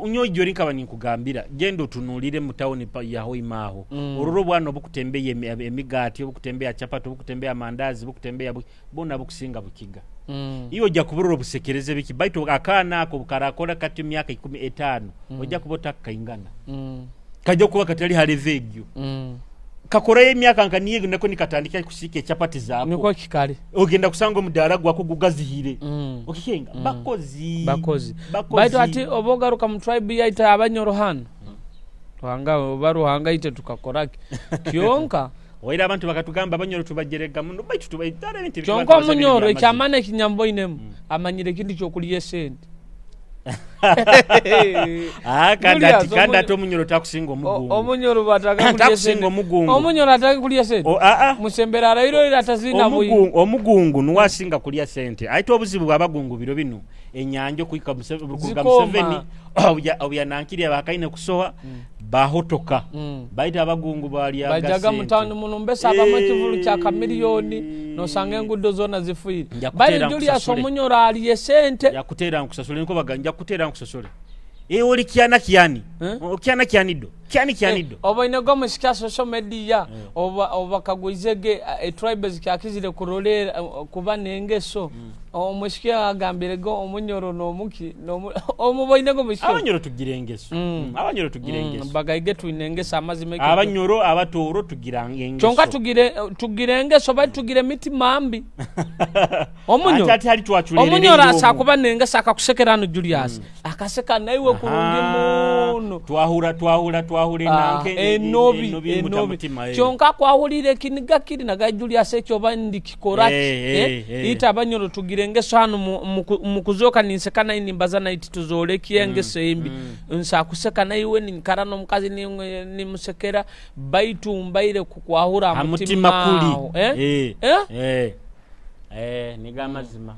Unyojo rinkaba ninkugambira gendo tunulire mu town ya Hoima. Oruro bwana obukutembeye emigati, obukutembea chapati, obukutembea mandazi, obukutembea bona bukusinga bukiga. Iyo ojja kuburura obusekereze biki baitu akaana ako bukarakora kati myaka 15, ojja kubota kaingana. Kajja kuba katali halevegyo. Kakorayo emyaka nka niye nako nikatandika kusika chapati zaako. Niko kikali. Ogenda kusanga omudaala gwako gugazihire. Okikenga bakozi. Bakozi. Bakozi. Baitu ati obogaruka mu tribe yaita abanyoro hano. Ruhanga oba Ruhanga ite tukakoraki. Kyonka Waira abantu bakatugamba abanyoro tubajerega muno baitu tubaitara ebintu Kyonka abantu omunyoro bazabire by'amazima. ekyamana ekinyamboinemu, amanyire kintu kyokulya esente. Kandi Julius, ati, kandi ate omunyoro takusinga omugungu. Omunyoro bataka kulya Takusinga sente. omugungu. Omunyoro ataka kulya sente. Musembera arayiro ira atazina bwi. Omugungu nuwe asinga kulya sente. Aite obuzibu bw'abagungu biro bino. Enyanja okuyika kuruga Zikoma. Museveni, obya nankiri abakaine kusoha, bahotoka. Baita abagungu balya Bajaga gasente. mutano muno mbesa abamu ekivulu kya kamiliyoni, nosanga enguudo zonna zifiire. Nja kuteera Bali Julius nkusasule. omunyoro alye sente. Nja kuteera nkusasule, niko baga, nja kuteera nkusasule. Oli kyana kyani? O kyana kyani do? Kyani kyanido. Obaine gomesi kya social media, oba obakagwizege etribe zikyakizire kurolera kuba nengeso. Omwishiki agambire go omunyoro n'omuki omuboine go mwishiki. Abanyoro tugira engeso. Abanyoro tugira engeso. Bagaige twine engeso amazima. Abanyoro abatoro tugira engeso. Kyonka tugire engeso bali tugire mitima mbi. Omunyoro. Ati hali twachulere. Omunyoro asakuba nengeso akakusekera no Julius. Akaseka naiwe kurungi muno. Twahura nanke enobi. Kyonka kwahulire kiniga kiri naga Julius ekyo bandi kikoraki. Ita abanyoro tugire engeso hano mukuzoka ninsekana nimbaza na iti tuzoleki engeso embi. Nsakuseka naiwe ninkara n'omukazi nimusekera baitu mbaire kukwahura mutima kuli. Niga mazima.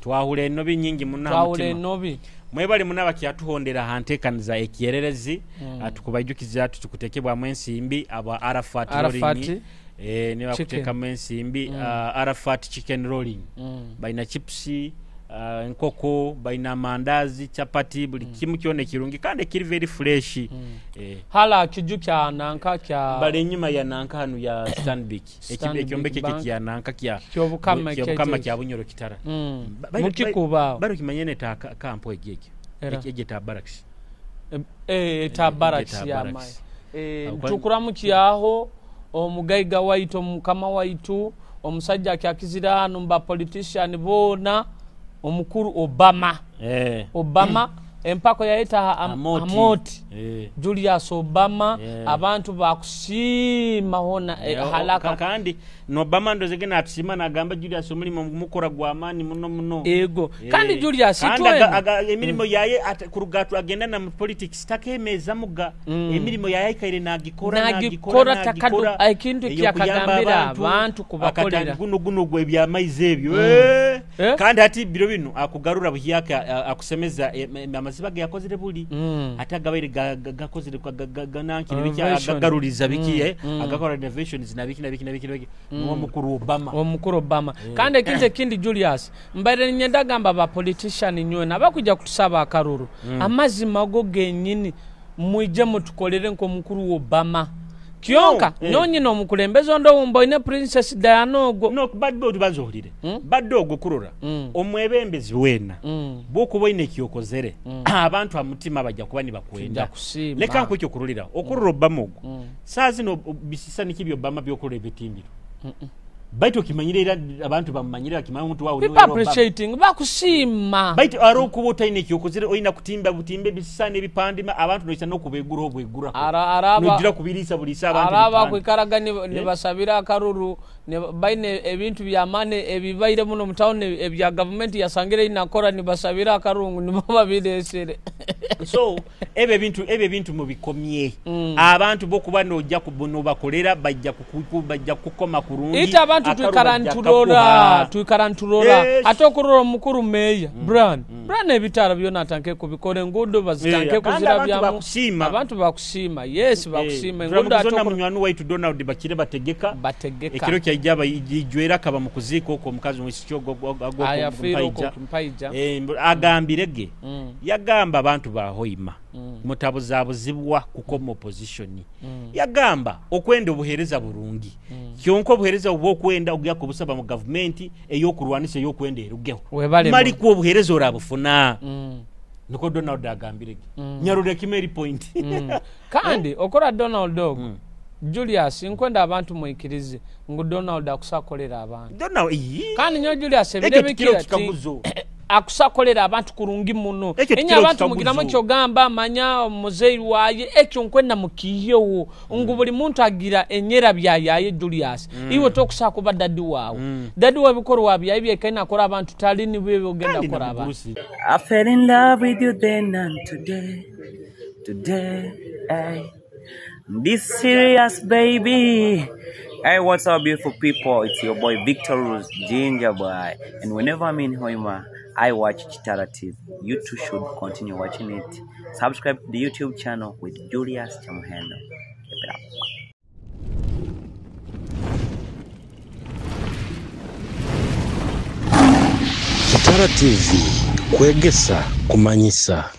Twahura enobi nyingi muno mutima. Twahura enobi. Mwebale munaba kyatuhondera hantekaniza ekyererezi atukubaijukiza tukutekebwa ensimbi aba Arafat rolling niba kuteka ensimbi Arafat chicken rolling baina chipsi enkoko baina mandazi chapati buli kimu kyone kirungi kandi kiri very fresh. Hala kiju kya nanka kya bale nyuma ya nanka hanu ya Stanbic ekyombeke kya nanka kya kyobukama kya Bunyoro Kitara. Mukikuba bali kimanyene ta kampo egege egeta barracks ta barracks ya mai tukuramukiyaho omugaiga waitu omukama waitu omusajja akyakizira hano mba politician bona omukuru Obama. Obama empako yaita Amoti. Julius Obama abantu bakusima hona halaka kandi no Obama ndozegena atusima nagamba Julius omulimo mukora gwa amani muno muno ego kandi Julius kandi emirimo yaye kurugatu agenda na politics takemeza muga emirimo yaye ikaire nagikora takadu ekintu kyakagambira abantu kubakolera guno guno gwe byamaize ebyo kandi ati biro bino akugarura buhyaka akusemeza amaziba yakozere buli atagabaire gakozere ganankiri biki agagaruriza biki agakora renovations na biki na biki na biki biki omukuru Obama omukuru Obama. Kandi ekintu ekindi Julius mbaire nyenda gamba ba politician nywe nabakujja kutusaba akaruru amazima go genyini mwije mutukolere nko mukuru Obama kyonka nyonyi no mukulembeze ndo wumboine Princess Diana ogwo no bad boy tubanzohulire bad ogwo kurora omwebembezi wena bokuboine kyokozere abantu amutima bajja kuba nibakwenda leka nkwe kyokurulira okurora Obama ogwo sazi no bisisa nikibyo Obama byokurora ebitimbiro baitu kimanyire era abantu bamanyire kimanye omuntu wawe people appreciating bakusima baitu aro kuba otaine kyokozere oyina kutimba butimbe bisisane ebipandima abantu noisa nokubegura obwegura araba nogira kubirisa bulisa abantu araba kwikaraga nibasabira akaruru baine ebintu bya mane ebibaire muno mu town ebya government yasangire inakora nibasabira akarungu nibo babiresere. So ebe bintu mubikomye abantu bokuba nojja kubono bakolera bajja bajja kukoma kurungi ita abantu tuikaranturora ate okurora omukuru meya Brian ebitara byona atanke kubikora enguudo bazitanke kuzira byamu abantu bakusima yes bakusima enguudo ate munywani waitu Donald bakire bategeka ekiro kyajja ijwera kaba mukuziko okwo omukazi mwisikyo Mpaija agambirege yagamba abantu ba Hoima mutabuzabuzibwa kukoma opposition yagamba okwenda obuhereza burungi kyonka obuhereza obwokwenda ogya kubusaba mu government eyokurwanisa eyokwenda erugeho mali ku obuhereza orabufuna niko Donald agambirege nyarure kimeri point kandi okora Donald dog Julius nkwenda abantu muikirize ngu Donald akusakolera abantu Donald kandi nyo Julius ebire akusakolera abantu kurungi muno enya abantu mugiramo kyogamba manya muzeyi waye ekyo nkwenda mukiyewo ngu buli muntu agira enyera byayaye Julius iwe tokusaka kuba dadi wawe dadi wawe bikorwa byaye byekaina akora abantu tali ni bwe ogenda akora abantu. I fell in love with you then and today hey. This serious baby. Hey, what's up beautiful people? It's your boy Victor Rose, Ginger Boy, and whenever I'm in Hoima, I watch Kitara TV. You too should continue watching it. Subscribe to the YouTube channel with Julius Kyomuhendo. Keep it up. Kitara TV, kwegesa kumanyisa.